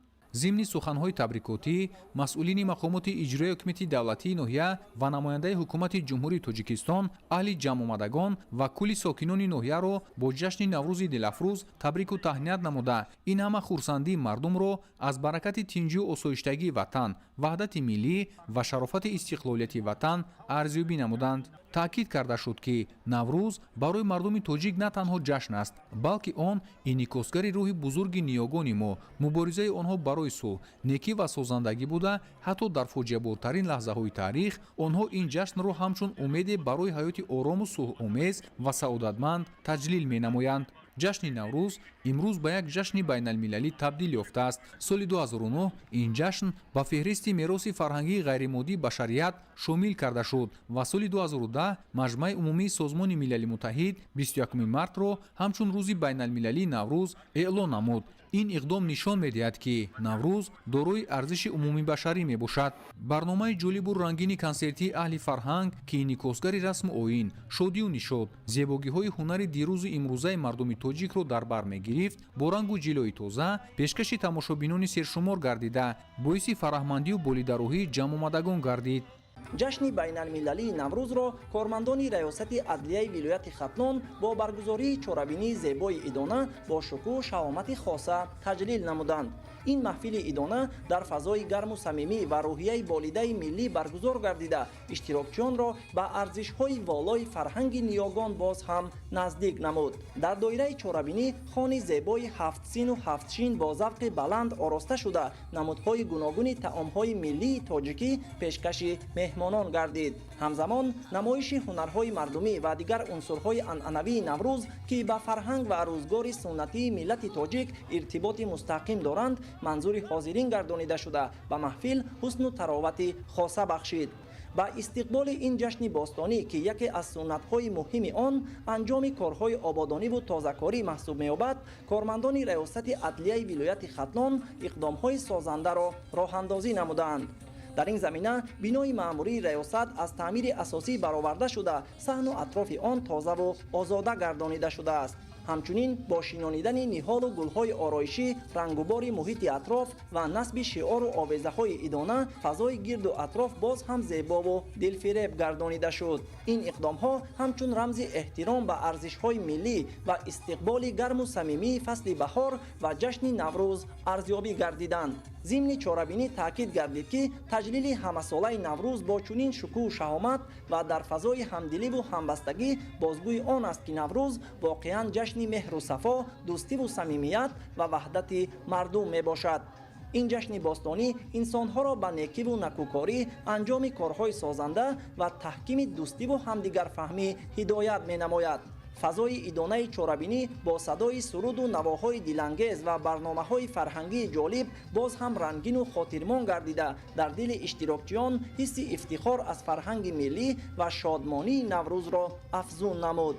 Зимни суханҳои табрикотӣ масъулини мақомоти иҷроияи ҳукумати давлатии ноҳия ва намояндаи ҳукумати Ҷумҳурии Тоҷикистон аҳли ҷамъомадагон ва кулли сокинони ноҳияро бо ҷашни Наврӯзи дилафрӯз табрику таҳният намуда, ин ҳама хурсандии мардумро аз баракати тинҷию осоиштагии ватан, ваҳдати миллӣ ва шарофати истиқлолияти ватан арзёбӣ намуданд. Таъкид карда шуд, ки Наврӯз барои мардуми тоҷик на танҳо ҷашн аст, балки он инъикосгари рӯҳи бузурги ниёгони мо, муборизаи онҳо барои сулҳ, некӣ ва созандагӣ буда, ҳатто дар фоҷиабортарин лаҳзаҳои таърих онҳо ин ҷашнро ҳамчун умеде барои ҳаёти орому сулҳомез ва саодатманд таҷлил менамоянд. Ҷашни Наврӯз имрӯз ба як ҷашни байналмилалӣ табдил ёфтааст. Соли 2009 ин ҷашн ба феҳристи мероси фарҳангии ғайримоддии башарият шомил карда шуд ва соли 2010 Маҷмаи умумии Созмони Милали Муттаҳид 21 мартро ҳамчун рӯзи байналмилалии Наврӯз эълон намуд. Ин иқдом нишон медиҳад, ки Наврӯз дорои арзиши умумибашарӣ мебошад. Барномаи ҷолибу рангини консертии аҳли фарҳанг, ки инъикосгари расму оин, шодию нишод, зебогиҳои ҳунари дирӯзу имрӯзаи мардуми тоҷикро дар бар мегирифт, бо рангу ҷилои тоза пешкаши тамошобинони сершумор гардида, боиси фараҳмандию болидарӯҳии ҷамъомадагон гардид. Ҷашни байналмилалии Наврӯзро кормандони раёсати адлияи вилояти Хатлон бо баргузории чорабинии зебои идона бо шукӯҳу шаҳомати хоса таҷлил намуданд. Ин маҳфили идона дар фазои гарму самимӣ ва рӯҳияи болидаи миллӣ баргузор гардида, иштирокчиёнро ба арзишҳои волои фарҳанги ниёгон боз ҳам наздик намуд. Дар доираи чорабинӣ хони зебои ҳафтсину ҳафтшин бо завқи баланд ороста шуда, намудҳои гуногуни таомҳои миллии тоҷикӣ пешкаши меҳмонон гардид. Ҳамзамон намоиши ҳунарҳои мардумӣ ва дигар унсурҳои анъанавии Наврӯз, ки ба фарҳанг ва рӯзгори суннатии миллати тоҷик иртиботи мустаҳким доранд, манзури ҳозирин гардонида шуда, ба маҳфил ҳусну таровати хоса бахшид. Ба истиқболи ин ҷашни бостонӣ, ки яке аз суннатҳои муҳими он анҷоми корҳои ободониву тозакорӣ маҳсуб меёбад, кормандони раёсати адлияи вилояти Хатлон иқдомҳои созандаро роҳандозӣ намудаанд. Дар ин замина бинои маъмурии раёсат аз таъмири асосӣ бароварда шуда, саҳну атрофи он тозаву озода гардонида шудааст. Ҳамчунин бо шинонидани ниҳолу гулҳои ороишӣ, рангубори муҳити атроф ва насби шиору овезаҳои идона фазои гирду атроф боз ҳам зебову дилфиреб гардонида шуд. Ин иқдомҳо ҳамчун рамзи эҳтиром ба арзишҳои миллӣ ва истиқболи гарму самимии фасли баҳор ва ҷашни Наврӯз арзёбӣ гардиданд. Зимни чорабинӣ таъкид гардид, ки таҷлили ҳамасолаи Наврӯз бо чунин шукӯҳу шаҳомат ва дар фазои ҳамдиливу ҳамбастагӣ бозгӯи он аст, ки Наврӯз воқеан ҷашни меҳру сафо, дӯстиву самимият ва ваҳдати мардум мебошад. Ин ҷашни бостонӣ инсонҳоро ба некиву накӯкорӣ, анҷоми корҳои созанда ва таҳкими дӯстиву ҳамдигарфаҳмӣ ҳидоят менамояд. Фазои идонаи чорабинӣ бо садои суруду навоҳои дилангез ва барномаҳои фарҳангии ҷолиб боз ҳам рангину хотирмон гардида, дар дили иштирокчиён ҳисси ифтихор аз фарҳанги миллӣ ва шодмонии Наврӯзро афзун намуд.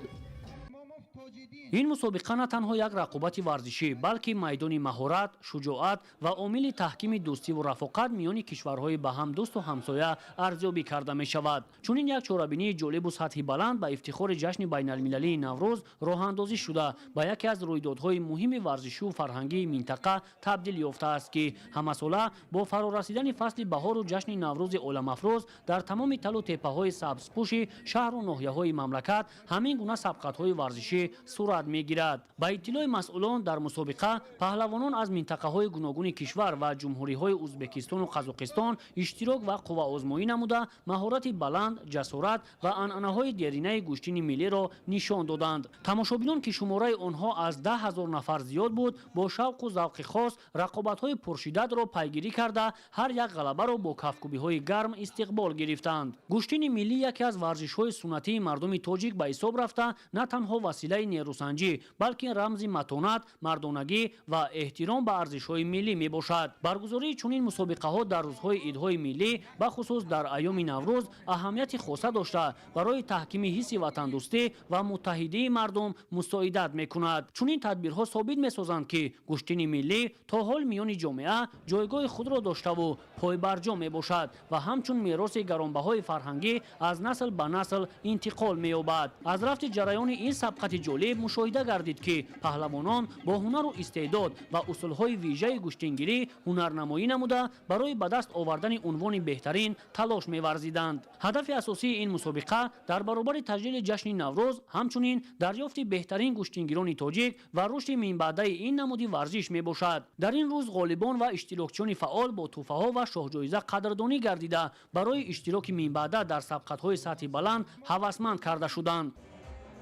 Ин мусобиқа на танҳо як рақобати варзишӣ, балки майдони маҳорат, шуҷоат ва омили таҳкими дӯстиву рафоқат миёни кишварҳои ба ҳам дӯсту ҳамсоя арзёбӣ карда мешавад. Чунин як чорабинии ҷолибу сатҳи баланд ба ифтихори ҷашни байналмилалии Наврӯз роҳандозӣ шуда, ба яке аз рӯйдодҳои муҳими варзишию фарҳангии минтақа табдил ёфтааст, ки ҳамасола бо фарорасидани фасли баҳору ҷашни Наврӯзи оламафрӯз дар тамоми талу теппаҳои сабзпӯши шаҳру ноҳияҳои мамлакат ҳамин гуна сабқатҳои варзишӣ сурат сурат мегирад. Ба иттилои масъулон, дар мусобиқа паҳлавонон аз минтақаҳои гуногуни кишвар ва ҷумҳуриҳои Узбекистону Қазоқистон иштирок ва қувваозмоӣ намуда, маҳорати баланд, ҷасорат ва анъанаҳои деринаи гӯштини миллиро нишон доданд. Тамошобинон, ки шумораи онҳо аз 10 ҳазор нафар зиёд буд, бо шавқу завқи хос рақобатҳои пуршиддатро пайгирӣ карда, ҳар як ғалабаро бо кафкӯбиҳои гарм истиқбол гирифтанд. Гӯштини миллӣ яке аз варзишҳои суннатии мардуми тоҷик ба ҳисоб рафта, на танҳо василаи нерӯсанҷӣ, балки рамзи матонат, мардонагӣ ва эҳтиром ба арзишҳои миллӣ мебошад. Баргузории чунин мусобиқаҳо дар рӯзҳои идҳои миллӣ, бахусус дар айёми Наврӯз, аҳамияти хоса дошта, барои таҳкими ҳисси ватандӯстӣ ва муттаҳидии мардум мусоидат мекунад. Чунин тадбирҳо собит месозанд, ки гӯштини миллӣ то ҳол миёни ҷомеа ҷойгоҳи худро доштаву пойбарҷо мебошад ва ҳамчун мероси гаронбаҳои фарҳангӣ аз насл ба насл интиқол меёбад. Аз рафти ҷараёни ин сабқати ҷолиб мушоҳида гардид, ки паҳлавонон бо ҳунару истеъдод ва усулҳои вижаи гӯштингирӣ ҳунарнамоӣ намуда, барои ба даст овардани унвони беҳтарин талош меварзиданд. Ҳадафи асосии ин мусобиқа дар баробари таҷлили ҷашни Наврӯз, ҳамчунин дарёфти беҳтарин гӯштингирони тоҷик ва рушди минбаъдаи ин намуди варзиш мебошад. Дар ин рӯз ғолибон ва иштирокчиёни фаъол бо тӯҳфаҳо ва шоҳҷоиза қадрдонӣ гардида, барои иштироки минбаъда дар сабқатҳои сатҳи баланд ҳавасманд карда шуданд.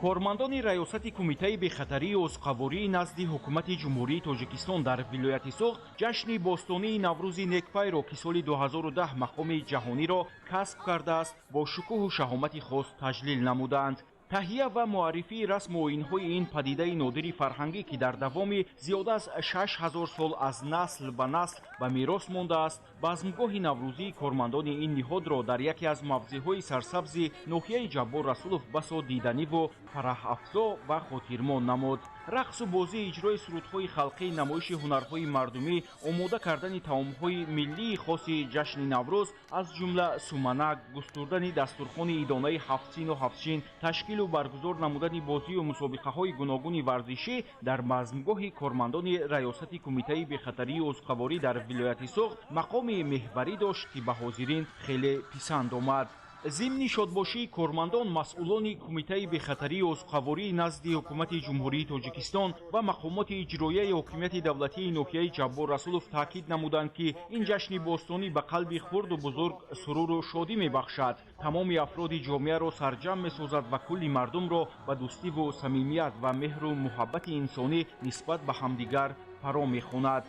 Кормандони Раёсати Кумитаи бехатарии озуқавории назди Ҳукумати Ҷумҳурии Тоҷикистон дар вилояти Суғд ҷашни бостонии Наврӯзи Некпайро, ки соли 2010 мақоми ҷаҳониро касб кардааст, бо шукӯҳу шаҳомати хос таҷлил намуданд. Таҳия ва муаррифии расму оинҳои ин падидаи нодири фарҳангӣ, ки дар давоми зиёда аз 6000 сол аз насл ба насл ба мерос мондааст, базмгоҳи наврӯзии кормандони ин ниҳодро дар яке аз мавзеъҳои сарсабзи ноҳияи Ҷаббор Расулов басо диданиву фараҳафзо ва хотирмон намуд. Рақсу бозӣ, иҷрои сурудҳои халқӣ, намоиши ҳунарҳои мардумӣ, омода кардани таомҳои миллии хоси ҷашни Наврӯз, аз ҷумла суманак, густурдани дастурхони идонаи ҳафтсину ҳафтшин, ташкилу баргузор намудани бозию мусобиқаҳои гуногуни варзишӣ дар базмгоҳи кормандони Раёсати Кумитаи бехатарии озуқаворӣ дар вилояти Суғд мақоми меҳварӣ дошт, ки ба ҳозирин хеле писанд омад. Зимни шодбошии кормандон, масъулони Кумитаи бехатарии озуқавории назди Ҳукумати Ҷумҳурии Тоҷикистон ва мақомоти иҷроияи ҳокимияти давлатии ноҳияи Ҷаббор Расулов таъкид намуданд, ки ин ҷашни бостонӣ ба қалби хурду бузург суруру шодӣ мебахшад, тамоми афроди ҷомеаро сарҷамъ месозад ва кулли мардумро ба дӯстиву самимият ва меҳру муҳаббати инсонӣ нисбат ба ҳамдигар фаро мехонад.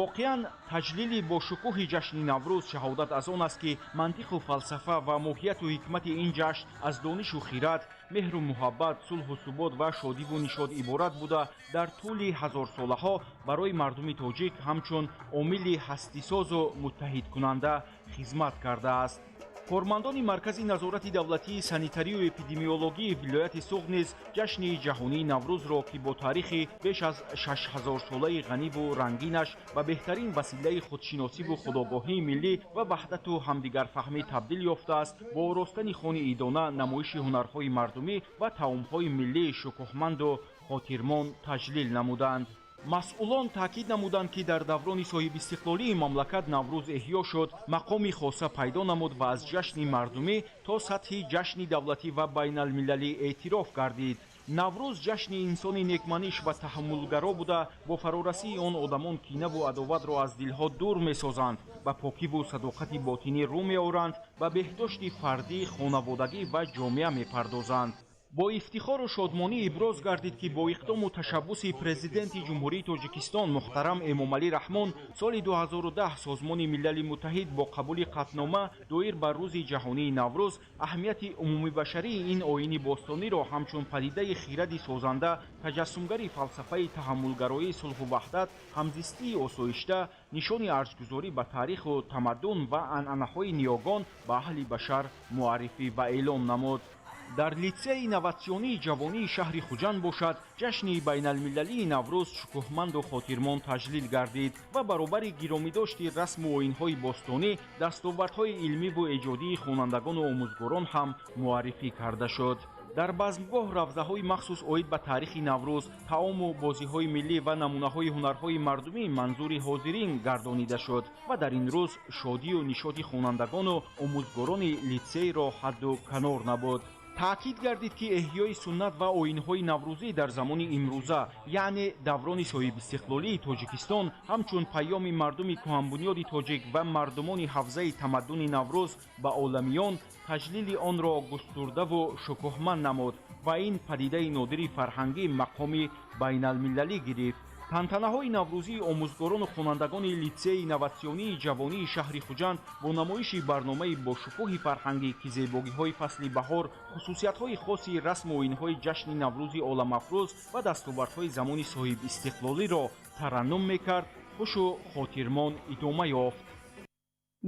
Воқеан, таҷлили бошукӯҳи ҷашни Наврӯз шаҳодат аз он аст, ки мантиқу фалсафа ва моҳияту ҳикмати ин ҷашн аз донишу хират, меҳру муҳаббат, сулҳу субот ва шодиву нишод иборат буда, дар тӯли ҳазорсолаҳо барои мардуми тоҷик ҳамчун омили ҳастисозу муттаҳидкунанда хизмат кардааст. Кормандони Маркази назорати давлатии санитарию эпидемиологии вилояти Суғд низ ҷашни ҷаҳонии Наврӯзро, ки бо таърихи беш аз 6000-солаи ғаниву рангинаш ба беҳтарин василаи худшиносиву худогоҳии миллӣ ва ваҳдату ҳамдигарфаҳмӣ табдил ёфтааст, бо оростани хони идона, намоиши ҳунарҳои мардумӣ ва таомҳои миллии шукӯҳманду хотирмон таҷлил намуданд. Масъулон таъкид намуданд, ки дар даврони соҳибистиқлолии мамлакат Наврӯз эҳё шуд, мақоми хоса пайдо намуд ва аз ҷашни мардумӣ то сатҳи ҷашни давлатӣ ва байналмилалӣ эътироф гардид. Наврӯз ҷашни инсони некманиш ва таҳаммулгаро буда, бо фарорасии он одамон кинаву адоватро аз дилҳо дур месозанд, ба покиву садоқати ботинӣ рӯ меоранд, ба беҳдошти фардӣ, хонаводагӣ ва ҷомеа мепардозанд. Бо ифтихору шодмонӣ иброз гардид, ки бо иқдому ташаббуси Президенти Ҷумҳурии Тоҷикистон муҳтарам Эмомалӣ Раҳмон соли 2010 Созмони Милали Муттаҳид бо қабули қатънома доир ба Рӯзи ҷаҳонии Наврӯз аҳамияти умумибашарии ин оини бостониро ҳамчун падидаи хиради созанда, таҷассумгари фалсафаи таҳаммулгароии сулҳу ваҳдат, ҳамзистии осоишта, нишони арҷгузорӣ ба таъриху тамаддун ва анъанаҳои ниёгон ба аҳли башар муаррифӣ ва эълон намуд. Дар литсеи инноватсионии ҷавонии шаҳри Хуҷанд бошад, ҷашни байналмилалии Наврӯз шукӯҳманду хотирмон таҷлил гардид ва баробари гиромидошти расму оинҳои бостонӣ дастовардҳои илмиву эҷодии хонандагону омӯзгорон ҳам муаррифӣ карда шуд. Дар базмгоҳ равзаҳои махсус оид ба таърихи Наврӯз, таому бозиҳои миллӣ ва намунаҳои ҳунарҳои мардумӣ манзури ҳозирин гардонида шуд ва дар ин рӯз шодию нишоти хонандагону омӯзгорони литсейро ҳадду канор набуд. Таъкид гардид, ки эҳёи суннат ва оинҳои наврӯзӣ дар замони имрӯза, яъне даврони соҳибистиқлолии Тоҷикистон, ҳамчун паёми мардуми кӯҳанбунёди тоҷик ва мардумони ҳавзаи тамаддуни Наврӯз ба оламиён, таҷлили онро густурдаву шукӯҳманд намуд ва ин падидаи нодири фарҳангӣ мақоми байналмилалӣ гирифт. Тантанаҳои наврӯзии омӯзгорону хонандагони литсейи инноватсионии ҷавонии шаҳри Хуҷанд бо намоиши барномаи бошукӯҳи фарҳангӣ, ки зебогиҳои фасли баҳор, хусусиятҳои хоси расму оинҳои ҷашни Наврӯзи оламафрӯз ва дастовардҳои замони соҳибистиқлолиро тараннум мекард, хушу хотирмон идома ёфт.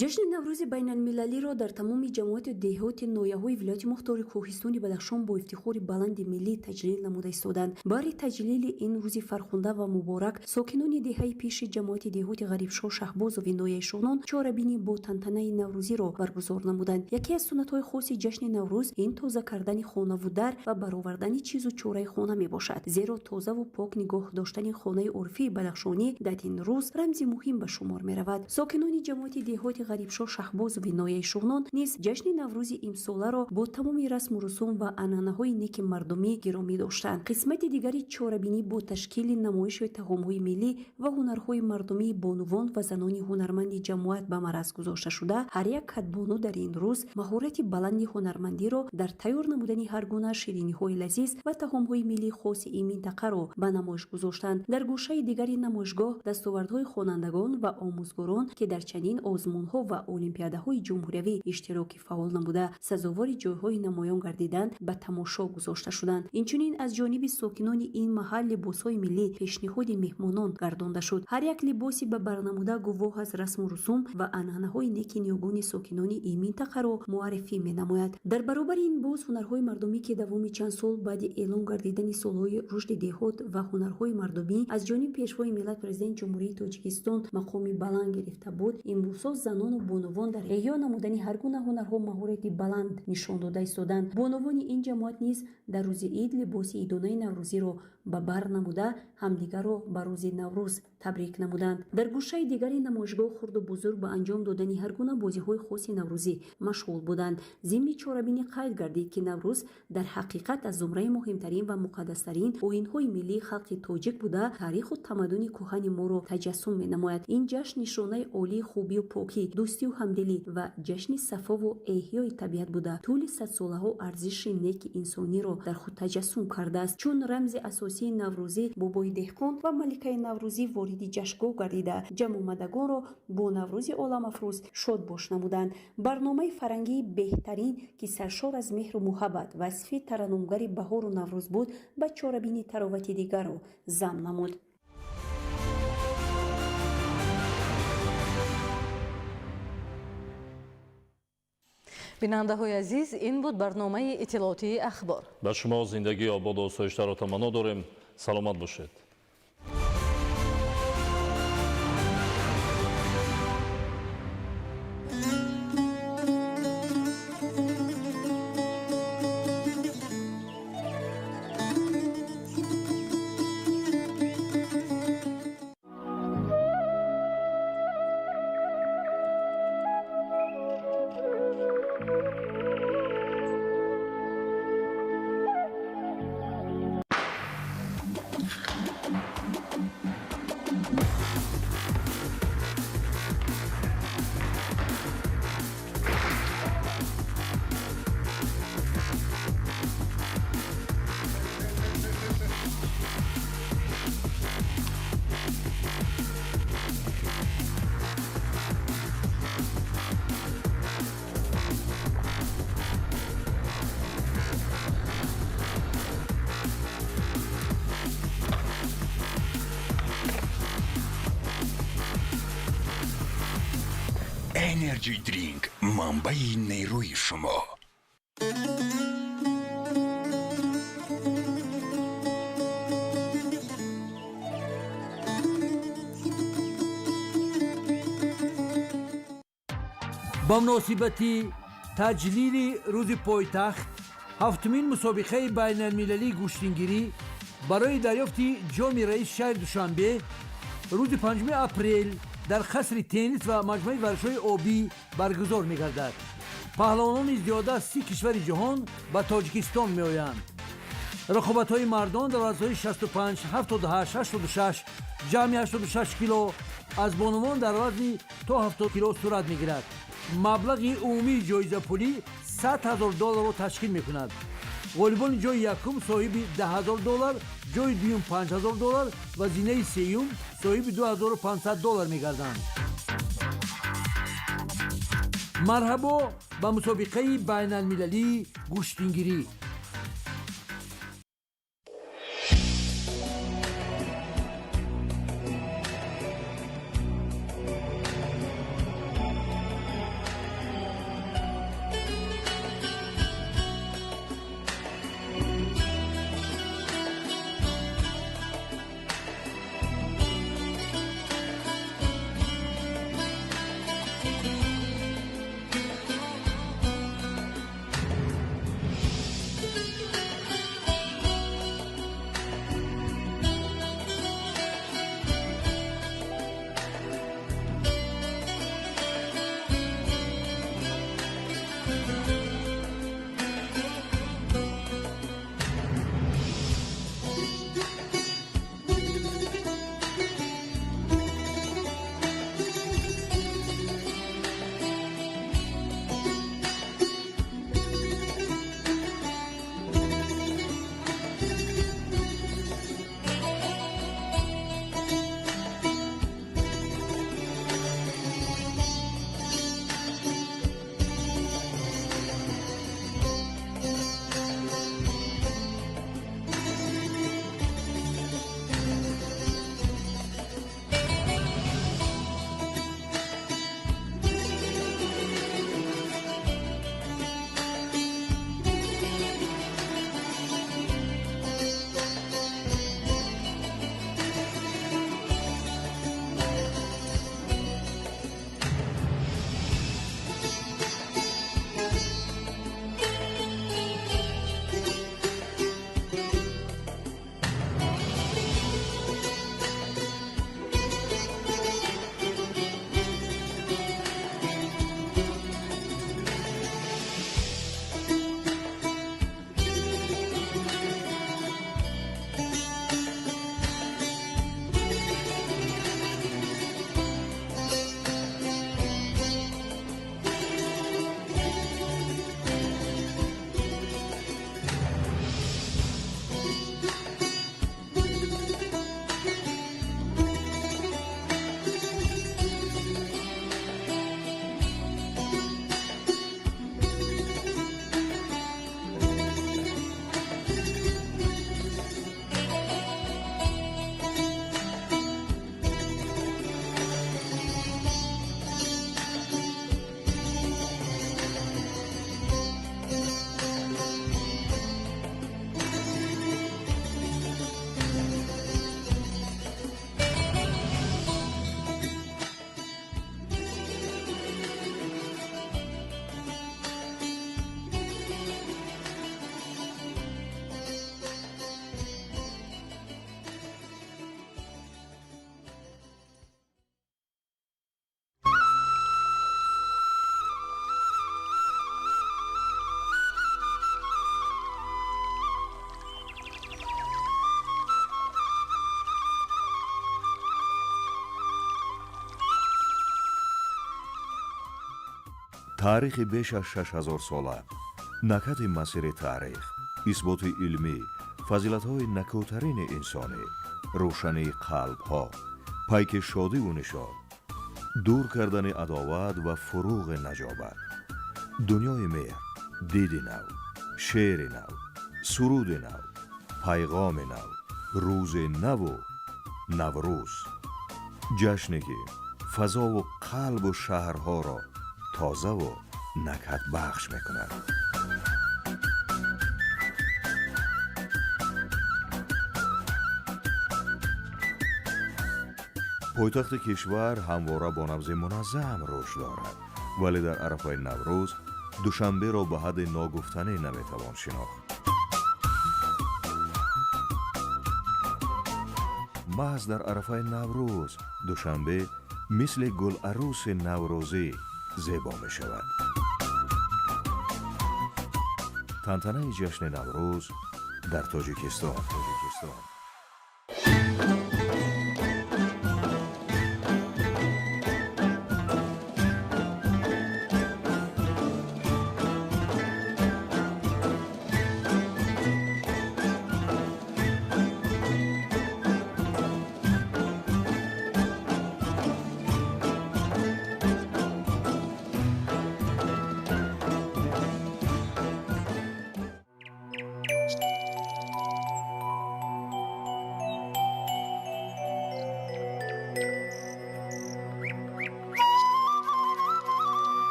Ҷашни Наврӯзи байналмилалиро дар тамоми ҷамоату деҳоти ноҳияҳои вилояти мухтори Кӯҳистони Бадахшон бо ифтихори баланди миллӣ таҷлил намуда истоданд. Баҳри таҷлили ин рӯзи фархунда ва муборак сокинони деҳаи Пеши ҷамоати деҳоти Ғарибшоҳ Шаҳбозови ноҳияи Шуғнон чорабинӣ бо тантанаи наврӯзиро баргузор намуданд. Яке аз суннатҳои хоси ҷашни Наврӯз ин тоза кардани хонаву дар ва баровардани чизу чораи хона мебошад. Зеро тозаву пок нигоҳ доштани хонаи урфии бадахшонӣ дар ин рӯз рамзи муҳим ба шумор меравад. Сокинони ҷамоати деҳоти Ғарибшоҳ Шаҳбозови ноҳияи Шуғнон низ ҷашни Наврӯзи имсоларо бо тамоми расму русум ва анъанаҳои неки мардумӣ гиромӣ доштанд. Қисмати дигари чорабинӣ бо ташкили намоиши таомҳои миллӣ ва ҳунарҳои мардумии бонувон ва занони ҳунарманди ҷамоат ба мараз гузошта шуда, ҳар як кадбону дар ин рӯз маҳорати баланди ҳунармандиро дар тайёр намудани ҳар гуна шириниҳои лазиз ва таомҳои миллии хоси ин минтақаро ба намоиш гузоштанд. Дар гӯшаи дигари намоишгоҳ дастовардҳои хонандагон ва омӯзгорон, ки дар чандин озмунҳо ва олимпиадаҳои ҷумҳуриявӣ иштироки фаъол намуда, сазовори ҷойҳои намоён гардиданд, ба тамошо гузошта шуданд. Инчунин аз ҷониби сокинони ин маҳал либосҳои миллӣ пешниҳоди меҳмонон гардонда шуд. Ҳар як либоси ба барнамуда гувоҳ аз расму русум ва анъанаҳои неки ниёгони сокинони ин минтақаро муаррифӣ менамояд. Дар баробари ин боз ҳунарҳои мардумӣ, ки давоми чанд сол баъди эълон гардидани солҳои рушди деҳот ва ҳунарҳои мардумӣ аз ҷониби Пешвои миллат, Президенти Ҷумҳурии Тоҷикистон мақоми баланд гирифта буд, имрӯзҳо занону бонувон дар эҳё намудани ҳар гуна ҳунарҳо маҳорати баланд нишон дода истоданд. Бонувони ин ҷамоат низ дар рӯзи ид либоси идонаи наврӯзиро ба бар намуда, ҳамдигарро ба рӯзи Наврӯз табрик намуданд. Дар гӯшаи дигари намоишгоҳ хурду бузург ба анҷом додани ҳар гуна бозиҳои хоси наврӯзӣ машғул буданд. Зимни чорабинӣ қайд гардид, ки Наврӯз дар ҳақиқат аз зумраи муҳимтарин ва муқаддастарин оинҳои миллии халқи тоҷик буда, таъриху тамаддуни кӯҳани моро таҷассум менамояд. Ин ҷашн нишонаи олии хубию покӣ, дӯстию ҳамдилӣ ва ҷашни сафову эҳёи табиат буда, тӯли садсолаҳо арзиши неки инсониро дар худ таҷассум кардааст. Чун рамзи асосии наврӯзӣ бобои деҳқон ва маликаи наврӯзӣ вориди ҷашнгоҳ гардида, ҷамъомадагонро бо Наврӯзи оламафрӯз шодбош намуданд. Барномаи фарҳангии беҳтарин, ки саршор аз меҳру муҳаббат, васфи тараннумгари баҳору Наврӯз буд, ба чорабинӣ таровати дигарро зам намуд. Бинандаҳои азиз, ин буд барномаи иттилоотии Ахбор. Ба шумо зиндагии ободу осоиштаро таманно дорем. Саломат бошед. Energy Drink манбаи нерӯи шумо. Ба муносибати таҷлили рӯзи пойтахт ҳафтумин мусобиқаи байналмилалии гӯштингирӣ барои дарёфти ҷоми раиси шаҳри Душанбе рӯзи 5 апрел дар қасри теннис ва маҷмӯаи варзишҳои обӣ баргузор мегардад. Паҳлавонони зиёда аз 30 кишвари ҷаҳон ба Тоҷикистон меоянд. Рақобатҳои мардон дар вазнҳои 65, 78, 86, ҷамъи 86 кило аз бонувон дар вазни то 70 кило сурат мегирад. Маблағи умумии ҷоизапулӣ 100 ҳазор долларро ташкил мекунад. Ғолибони ҷои якум соҳиби 10 ҳазор доллар, ҷои дуюм 5 ҳазор доллар ва зинаи сеюм соҳиби 2500 доллар мегарданд. Марҳабо ба мусобиқаи байналмилалии гӯштингирӣ. Таърихи беш аз 6000 сола, накати масири таърих, исботи илмӣ, фазилатҳои накӯтарини инсонӣ, рӯшании қалбҳо, пайки шодиву нишод, дур кардани адоват ва фурӯғи наҷобат, дунёи меҳр, диди нав, шеъри нав, суруди нав, пайғоми нав, рӯзи наву Наврӯз, ҷашне ки фазову қалбу шаҳрҳоро тозаву накҳатбахш мекунад. Пойтахти кишвар ҳамвора бо набзи муназзам рушд дорад, вале дар арафаи Наврӯз Душанберо ба ҳадди ногуфтанӣ наметавон шинохт. Маҳз дар арафаи Наврӯз Душанбе мисли гуларӯси наврӯзӣ зебо мешавад. Тантанаи ҷашни Наврӯз дар Тоҷикистон. Тоҷикистон.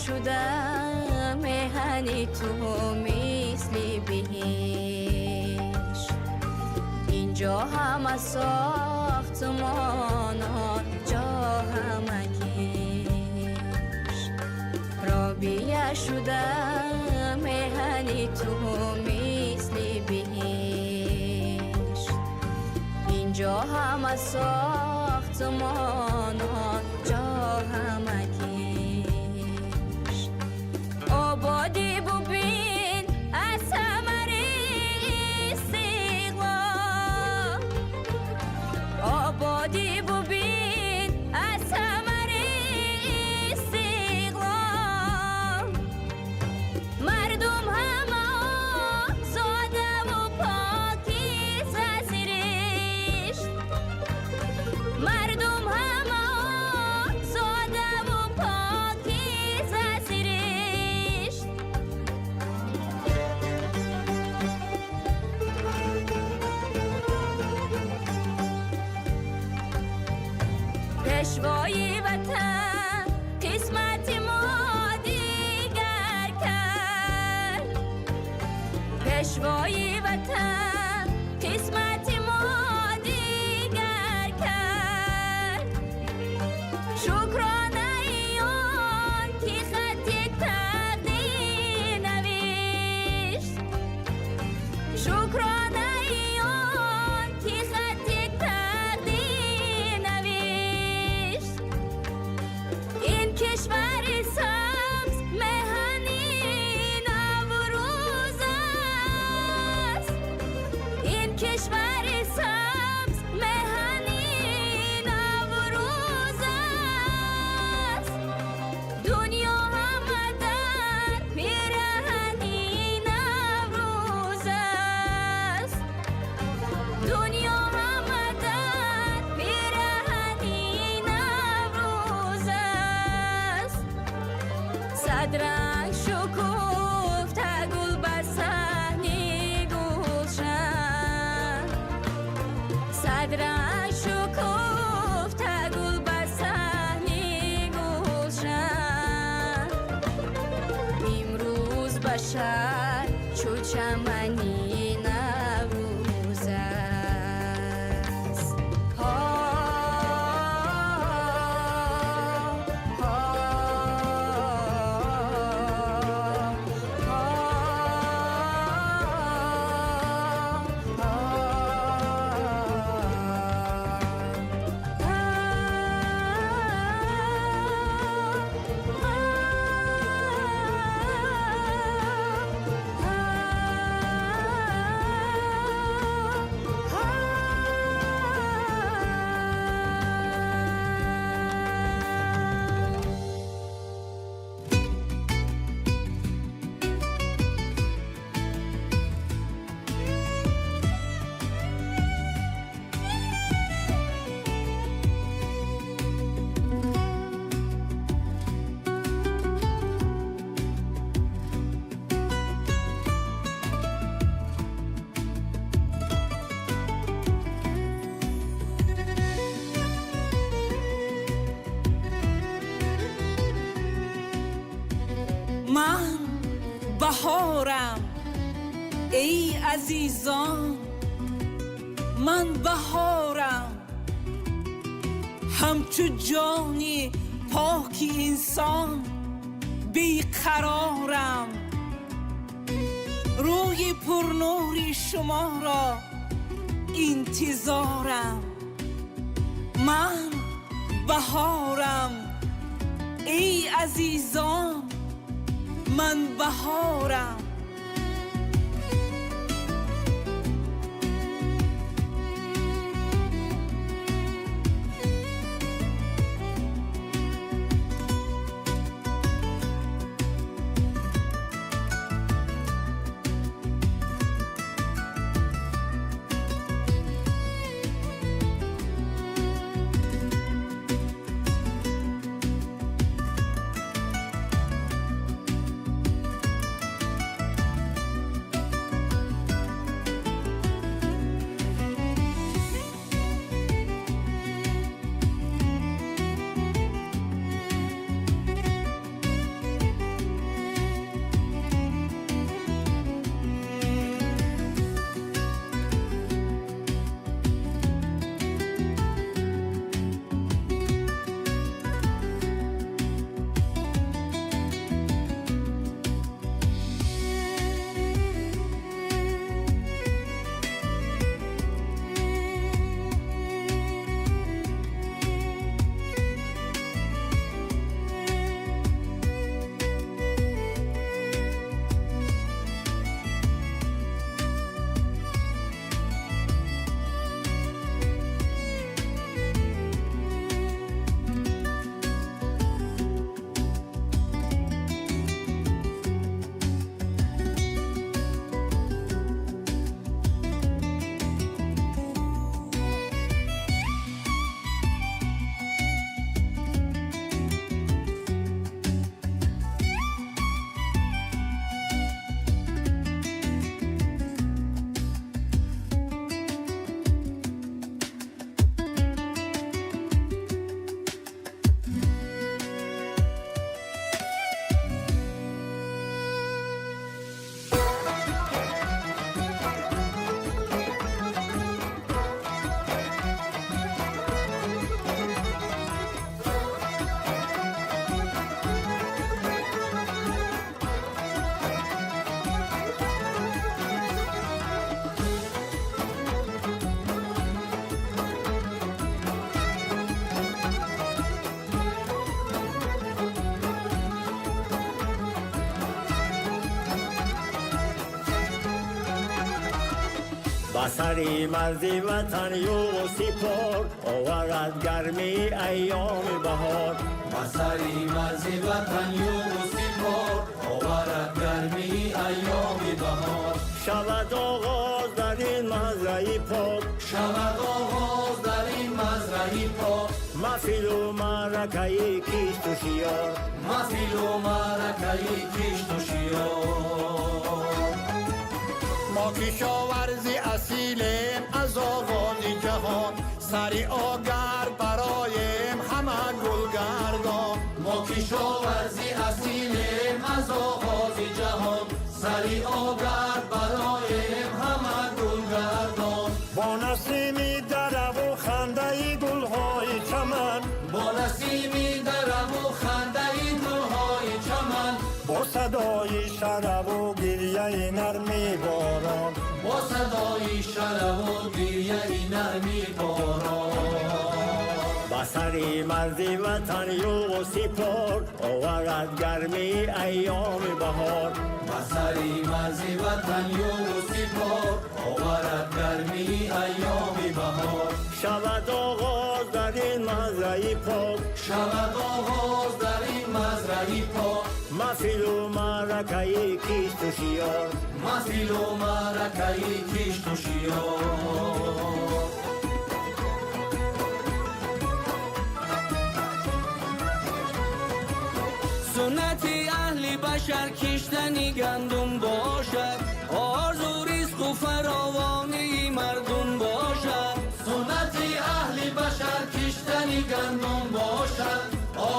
Шуда меҳани ту мисли биҳишт, инҷо ҳама сохтмон, онҷо ҳама кишт. Робия шуда меҳани ту. Инҷо ҳама сохтмон, онҷо ҳама кишт. Ободӣ бубин аз самари истиқлол, ободӣ бубин аз самари истиқлол. Мардум ҳама озодаву покиза сиришт, мардум ҳама озодаву покиза сиришт. Пешвои ватан қисмати мо дигар кард, пешвои ватан қисмати мо дигар кард. Шукронаи он ки хатти тақдир навишт, шукронаи он ки хатти тақдир навишт. Ин кишвари сабз меҳани Наврӯз аст, ин кишвари сабз меҳани Наврӯз аст. Дунё ҳама дар пираҳани Наврӯз аст, дунё ҳама дар пираҳани Наврӯз аст. Сад ранг шукуфта гул ба саҳни гулшан, сад ранг шукуфта гул ба саҳни гулшан. Имрӯз башар чу чамани Наврӯз аст. Ҳо, ҳо, Ман баҳорам, эй азизон, ман баҳорам, ҳамчу ҷони поки инсон беқарорам. Рӯи пурнури шуморо интизорам. Ман баҳорам, эй азизон, ман баҳорам. Ба сари марзи ватан юғу сипор оварад гармии айёми баҳор. Ба сари марзи ватан юғу сипор оварад гармии айёми баҳор. Шавад оғоз дар ин мазраи пок, шавад оғоз дар ин мазраи пок, маҳфилу маъракаи кишту шиёр, маҳфилу маъракаи кишту шиёр. Мо кишоварзи асилем аз оғози ҷаҳон, сари огар бароем ҳама гулгардон. Мо кишоварзи асилем аз оғози ҷаҳон, сари огар бароем ҳама гулгардон. Бо насими дараву хандаи гулҳои чаман, бо насими дараву хандаи гулҳои чаман, бо садои шараву гиряи нарми борон, бо садои шараву гиряи нарми борон. Ба сари марзи ватан юғу сипор оварад гармии айёми баҳор. Ба сари марзи ватан юғу сипор оварад гармии айёми баҳор. Шавад оғоз дар ин мазраи пок, шавад оғоз дар ин мазраи пок, маҳфилу маъракаи кишту шиёр, маҳфилу маъракаи кишту шиёр. Суннати аҳли башар киштани гандум бошад, орзу ризқу фаровонии мардум бошад. Суннати аҳли башар киштани гандум бошад,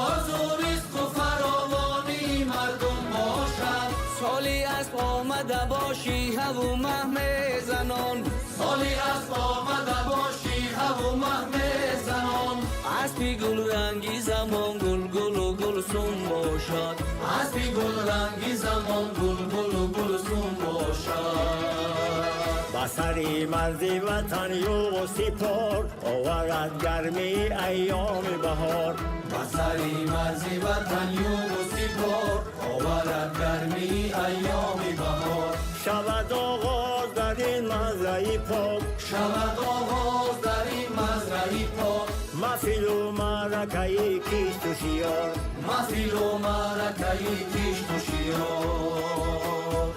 орзу ризқу фаровонии мардум бошад. Соли асп омада бошӣ ҳаву маҳ мезанон, соли асп омада бошӣ ҳаву маҳ мезанон. Аспи гулранги замон гулгулу гулсум бошад, аспи гулранги замон гулгулу гулсум бошад. Ба сари марзи ватан юғу сипор оварад гармии айёми баҳор. Ба сари марзи ватан юғу сипор оварад гармии айёми баҳор. Шавад оғоз дар ин мазраи пок, шавад оғоз дар ин мазраи пок, маҳфилу маъракаи кишту шиёр, маҳфилу маъракаи кишту шиёр.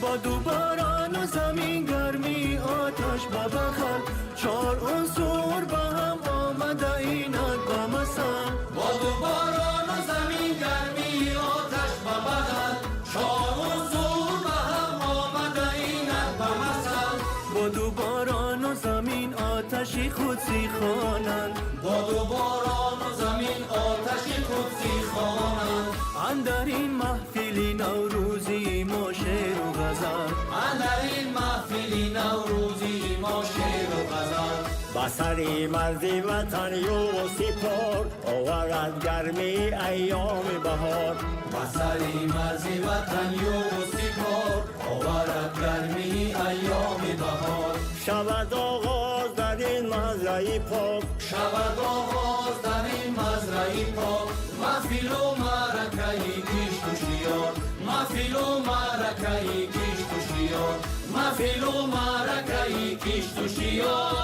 Боду борону замин, гармӣ, оташ ба бағал, чор унсур ба ҳам омада инак ба масал. Боду борону замин, гармӣ, оташ ба бағал, чор унсур ба ҳам омада инак ба масал. Боду борону замин оташи қудсӣ хонанд, боду борону замин оташи қудсӣ хонанд. Андар ин маҳфили наврӯзии мо шеъру ғазал, андар ин маҳфили наврӯзии мо шеъру ғазал. Ба сари марзи ватан юғу сипор оварад гармии айёми баҳор. Ба сари марзи ватан юғу сипор оварад гармии айёми баҳор. Шавад оғоз дар ин мазраи пок, шавад оғоз дар ин мазраи пок, маҳфилу маъракаи кишту шиёр, маҳфилу маъракаи кишту шиёр, маҳфилу маъракаи кишту шиёр.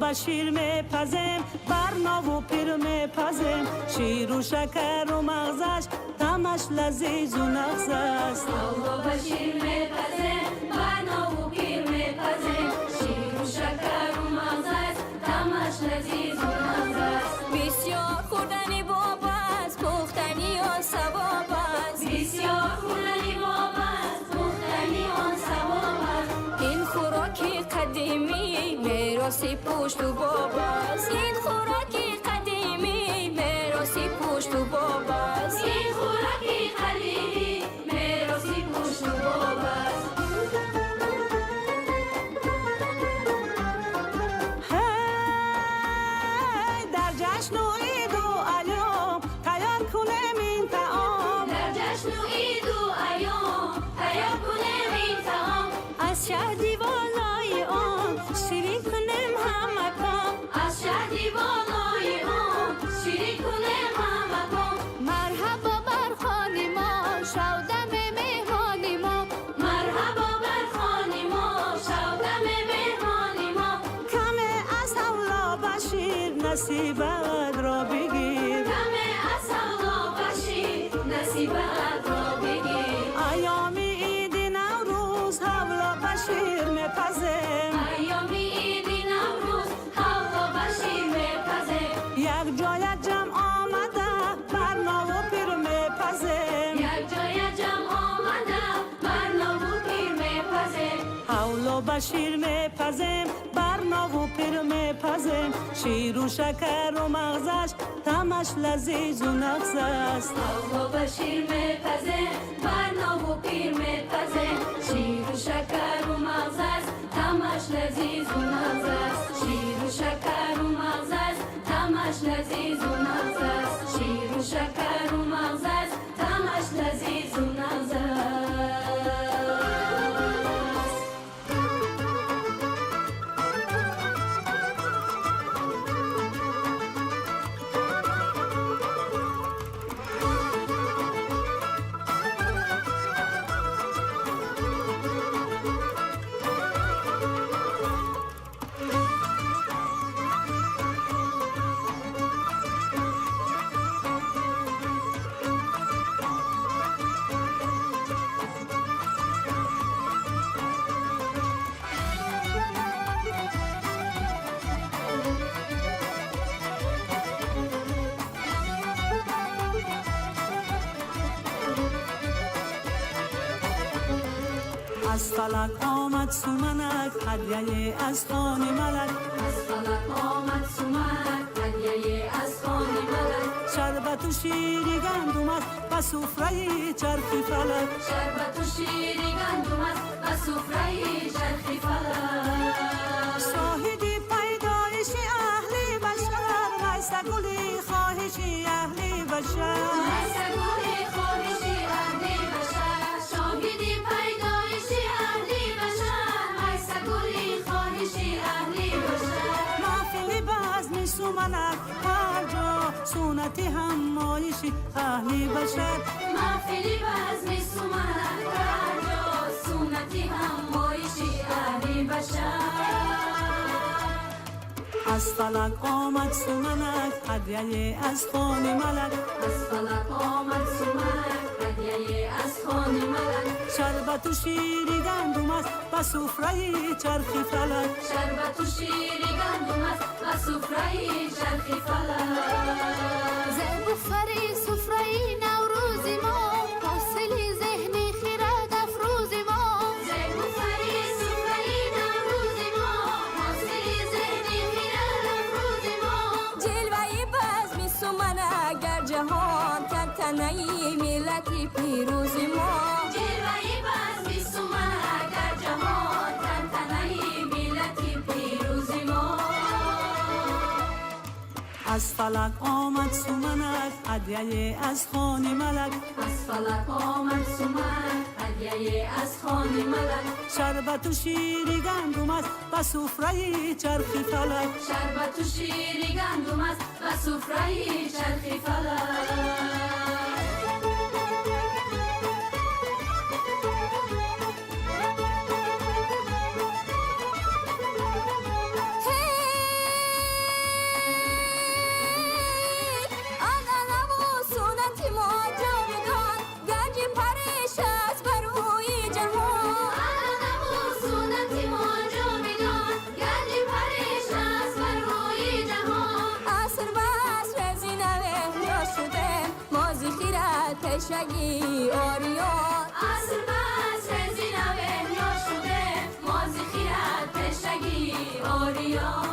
Ба шир мепазем, барнову пир мепазем, ширу шакару мағзаш тамаш лазизу нағз аст. Авло ба шир мепазем, барнову пир мепазем, ширу шакару мағзаш тамаш лазизу нағз аст. Бисёр хӯрдани боб аст, пухтани он савоб аст. Бисёр хӯрдани боб аст, пухтани он савоб аст. Ин хӯроки қадимӣ мероси пушту бобаст. Ин хӯроки қадимӣ мероси пушту бобаст. Ин хӯроки қадимӣ мероси пушту бобаст. Ҳей, дар ҷашну иду айём тайёр кунем ин таом. Дар ҷашну иду айём тайёр кунем ин таом. Аз шаҳди волои он ширин кунем ҳама ком. Аз шаҳди волои он ширин кунем ҳама ком. Марҳабо бар хони мо, шавдами меҳмони мо. Марҳабо бар хони мо, шавдами меҳмони мо. Каме аз ҳавло ба шир насибат ро бигир. Каме аз ҳавло ба шир насибат ро бигир. Айёми иди Наврӯз ҳавло ба шир мепазем. Айёми иди Наврӯз ҳавло ба шир мепазем. Як ҷоя ҷамъ омада барнову пир мепазем. Як ҷоя ҷамъ омада барнову пир мепазем. Ҳавло ба шир мепазем, барнову пир мепазем. Ширу шакару мағзаш тамаш лазизу нағз аст. Ҳавло ба шир мепазем, барнову пир мепазем. Ширу шакару мағз аст, тамаш лазизу нағз аст. Ширу шакару мағз аст, тамаш лазизу нағз аст. Ширу шакару мағз аст, тамаш лазизу нағз аст. Аз фалак омад суманак, ҳадяе аз хони малак. Аз фалак омад суманак, ҳадяе аз хони малак. Шарбату шири гандум аст ба суфраи чархи фалак. Шарбату шири гандум аст ба суфраи чархи фалак. Шоҳиди пайдоиши аҳли башар, майсагули хоҳиши аҳли башар. Майсагули хоҳиши аҳли башар. Шоҳиди пайдоиши аҳли башар, майсагули хоҳиши аҳли башар. Маҳфили базми суманак ҳар ҷо суннати ҳамоиши аҳли башар. Маҳфили базми суманак ҳар ҷо суннати ҳамоиши аҳли башар. Аз фалак омад суманак, ҳадяе аз хони малак. Аз фалак омад суманак, ҳадяе аз хони малак. Шарбату шири гандум аст ба суфраи чархи фалак. Шарбату шири гандум аст ба суфраи чархи фалак. Зебу фари суфраи Наврӯзи мо, ҳосили зеҳни хирад афрӯзи мо. Зебу фари суфраи Наврӯзи мо, ҳосили зеҳни хирад афрӯзи мо. Ҷилваи базми суманак дар ҷаҳон, тантанаи миллати пирӯзи мо. Ҷилваи базми суманак дар ҷаҳон, тантанаи миллати пирӯзи мо. Аз фалак омад суманак, ҳадяе аз хони малак. Аз фалак омад суманак, ҳадяе аз хони малак. Шарбату шири гандум аст ба суфраи чархи фалак. Шарбату шири гандум аст ба суфраи чархи фалак. Ҳей, анъанаву суннати мо ҷовидон, ганҷи пареш аст бар рӯи ҷаҳон. Анъанаву суннати мо ҷовидон, ганҷи пареш аст бар рӯи ҷаҳон. Аср ба аср аз ин эҳё шудем, мо зи хирад пешагии ориён. Аср ба аср аз ин эҳё шудем, мо зи хирад пешагии ایام.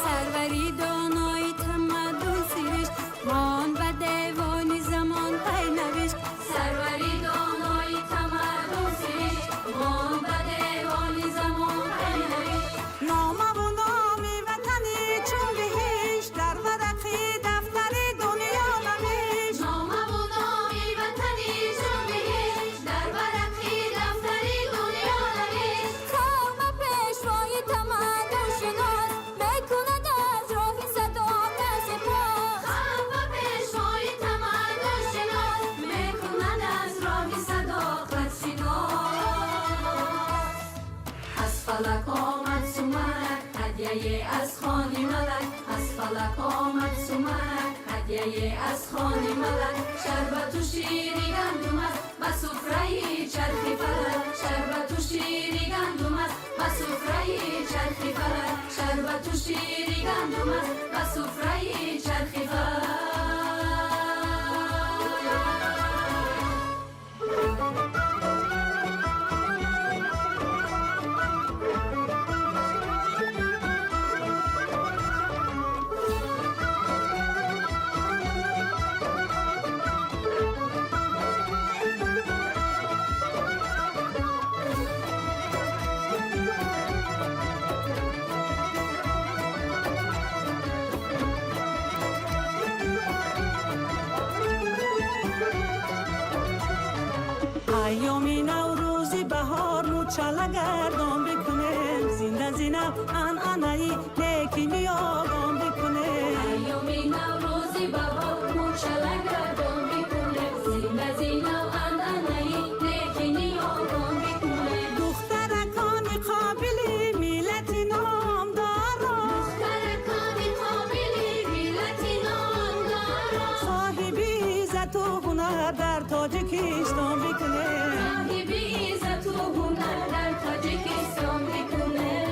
سروری دانای تمدن سرشت، مان به دیوان زمان پی نوشت. سروری دانای تمدن سرشت، مان به دیوان زمان پی نوشت. نامه و نامی وطنی چون بهشت، در ورقی دفتر دنیا نوشت. نامه و نامی وطنی چون بهشت، در ورقی دفتر دنیا نوشت. قوم پیشوای تمدن شناس، میکند از راه صداقت سپاس. قوم پیشوای تمدن شناس، میکند از راه صداقت شناس. از فلک آمد سمک، هدیه از خان ملک. از فلک آمد سمک، هدیه از خان ملک. شربت و شیر گندم است به سفره چرخ فلک. شربت و شیر گندم است به سفره چرخ فلک. شربت و شیر گندم است به سفره چرخ فلک. ایامی نوروزی بهار موچله گردان بکنیم، زنده زینب عنعنه‌ای نیکی نیاگان بکنیم. ایامی نوروزی بهار موچله گردان بکنیم، زنده زینب عنعنه‌ای نیکی نیاگان بکنیم. دخترکان قابلی ملت نامداران، دخترکان قابلی ملت نامداران، صاحب عزت و هنر در تاجیکستان بکنیم. صاحب عزت و هنر در تاجیکستان بکنیم.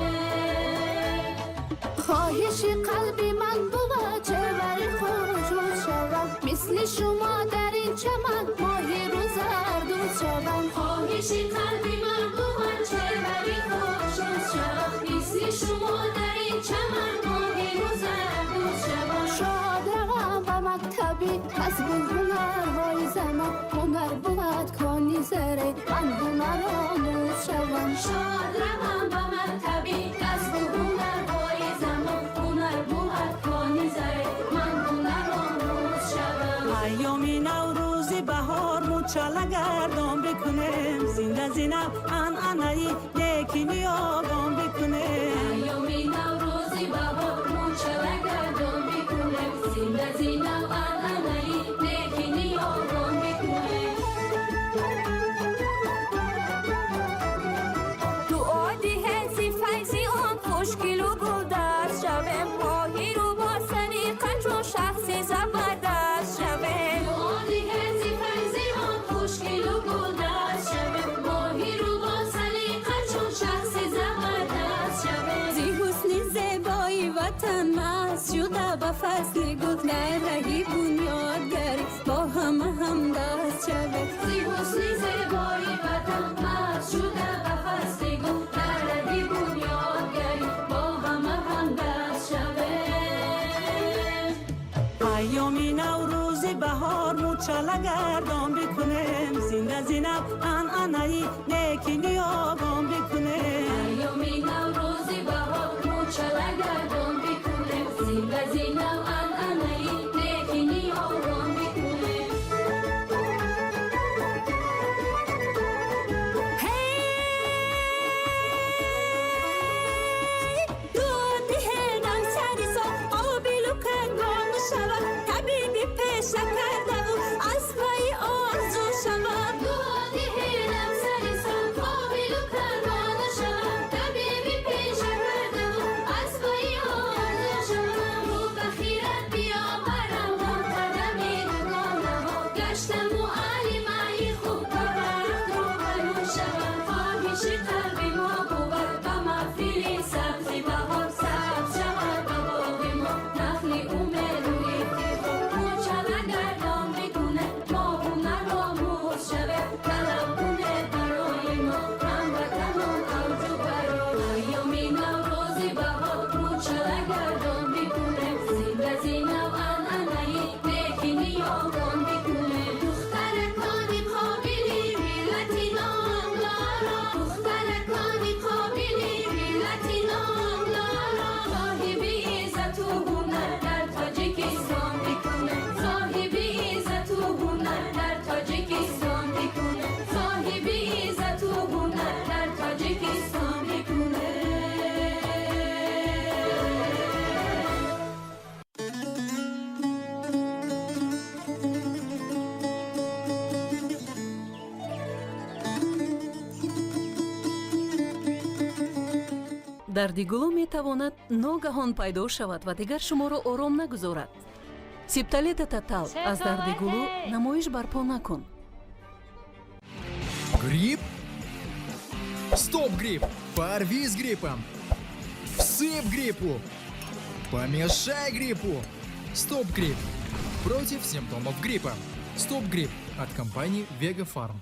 خواهش قلب من بود چه خوش شوم، مثل شما در این چمن ماهی رو زردوز شوم. خواهش قلب من بود چه خوش شوم، مثل شما در این چمن ماهی رو زردوز شوم. شاد روم به مکتبی کسب هنرهای زمان، هنر بود کانی زره من هنر آموز شوم. شاد روم به مکتبی کسب هنرهای زمان، هنر بود کانی زره من هنر آموز شوم. ایامی نوروزی بهار موچله گردان بکنیم، زنده زینب عنعنه‌ای نیکی نیاگان بکنیم. ایامی نوروزی بهار موچله گردان بکنیم، زنده زینب عنعنه‌ای نیکی نیاگان بکنیم. دعا دیه ز فیض آن خوشگل و گلدست شویم، ماهی رو با سلیقه چون شخص زبردست شویم. دعا دیه ز فیض آن خوشگل و گلدست شویم، ماهی رو با سلیقه چون شخص زبردست شویم. ز حسن زیبای وطن مست شده به فصل گل، در رهی بنیادگری با همه همدست شویم. ز حسن زیبای وطن مست شده به فصل گل، در رهی بنیادگری با همه همدست شویم. ایامی نوروزی بهار موچله گردان بکنیم، زنده زینب عنعنه‌ای نیکی نیاگان بکنیم. ایامی نوروزی بهار موچله گردان بکنیم، زنده زینب عنعنه‌ای نیکی نیاگان بکنیم. هی دو دهنم سری سال قابل و کنگان شود، طبیبی پیشه کرده و از پای آرزو شود. دو دهنم سری سال قابل و کنگان شود، Дарди гулӯ метавонад ногаҳон пайдо шавад ва дигар шуморо ором нагузорад. Септолета Тотал, аз дарди гулӯ намоиш барпо накун. Грипп? Стоп грипп! Порви с гриппом! Всыпь гриппу! Помешай гриппу! Стоп грипп! Против симптомов гриппа. Стоп грипп от компании Вега Фарм.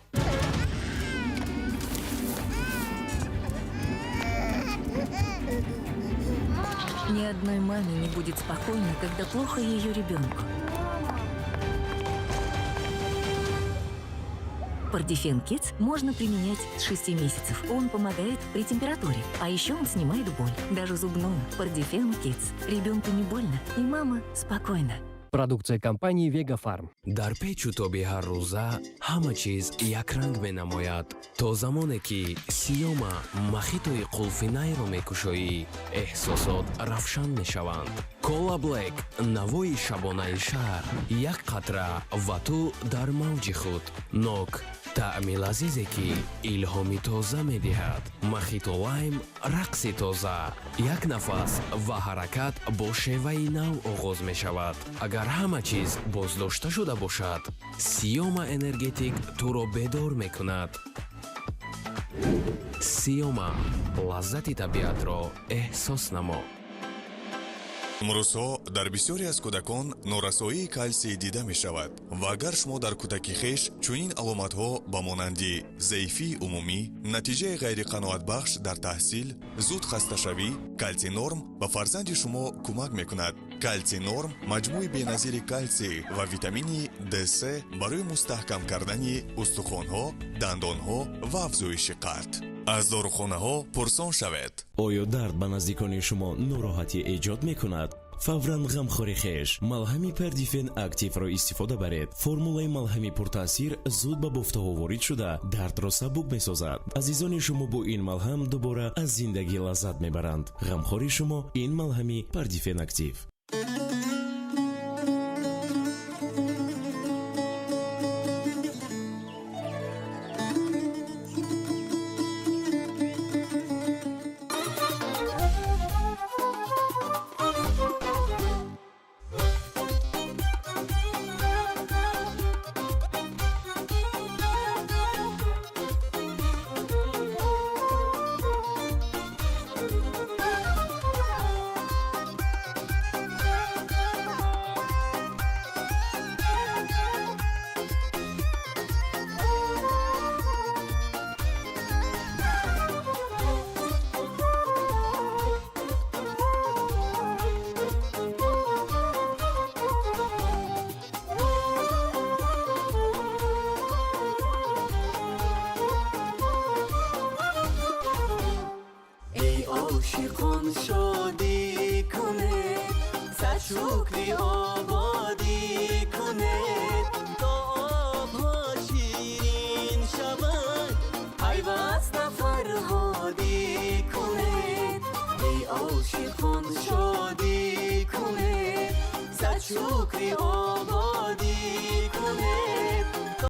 Ни одной маме не будет спокойно, когда плохо ее ребенку. Пардифен Кидс можно применять с 6 месяцев. Он помогает при температуре, а еще он снимает боль, даже зубную. Пардифен Кидс. Ребенку не больно, и мама спокойна. Продукция компании Вега Фарм. Дар печу тоби ҳаррӯза ҳама чиз якранг менамояд, то замоне ки Сиёма махитои қулфинайро мекушоӣ, эҳсосот равшан мешаванд. Кола Блек, навои шабонаи шаҳр, як қатра ва ту дар мавҷи худ. Нок, таъми лазизе, ки илҳоми тоза медиҳад. Мохито Лайм, рақси тоза. Як нафас ва ҳаракат бо шеваи нав оғоз мешавад. Агар ҳама чиз боздошта шуда бошад, Сиёма Энергетик туро бедор мекунад. Сиёма, лаззати табиатро эҳсос намо. Имрӯзҳо дар бисёре аз кӯдакон норасоии калсий дида мешавад ва агар шумо дар кӯдаки хеш чунин аломатҳо ба монанди заифии умумӣ, натиҷаи ғайриқаноатбахш дар таҳсил, зуд хасташавӣ, Калсинорм ба фарзанди шумо кӯмак мекунад. Калсинорм, маҷмӯи беназири калсий ва витамини Дс барои мустаҳкам кардани устухонҳо, дандонҳо ва афзоиши қад. Аз дорухонаҳо пурсон шавед. Оё дард ба наздикони шумо нороҳатӣ эҷод мекунад? Фавран ғамхори хеш малҳами Пердифен Активро истифода баред. Формулаи малҳами пуртаъсир зуд ба бофтаҳо ворид шуда, дардро сабук месозад. Азизони шумо бо ин малҳам дубора аз зиндагӣ лаззат мебаранд. Ғамхори шумо ин малҳами Пардифен Актив. Эй ошиқон, шодӣ кунед, сад шукри ободӣ кунед, то обҳо ширин шавад, пайваста фарҳодӣ кунед. Эй ошиқон, шодӣ кунед, сад шукри ободӣ кунед.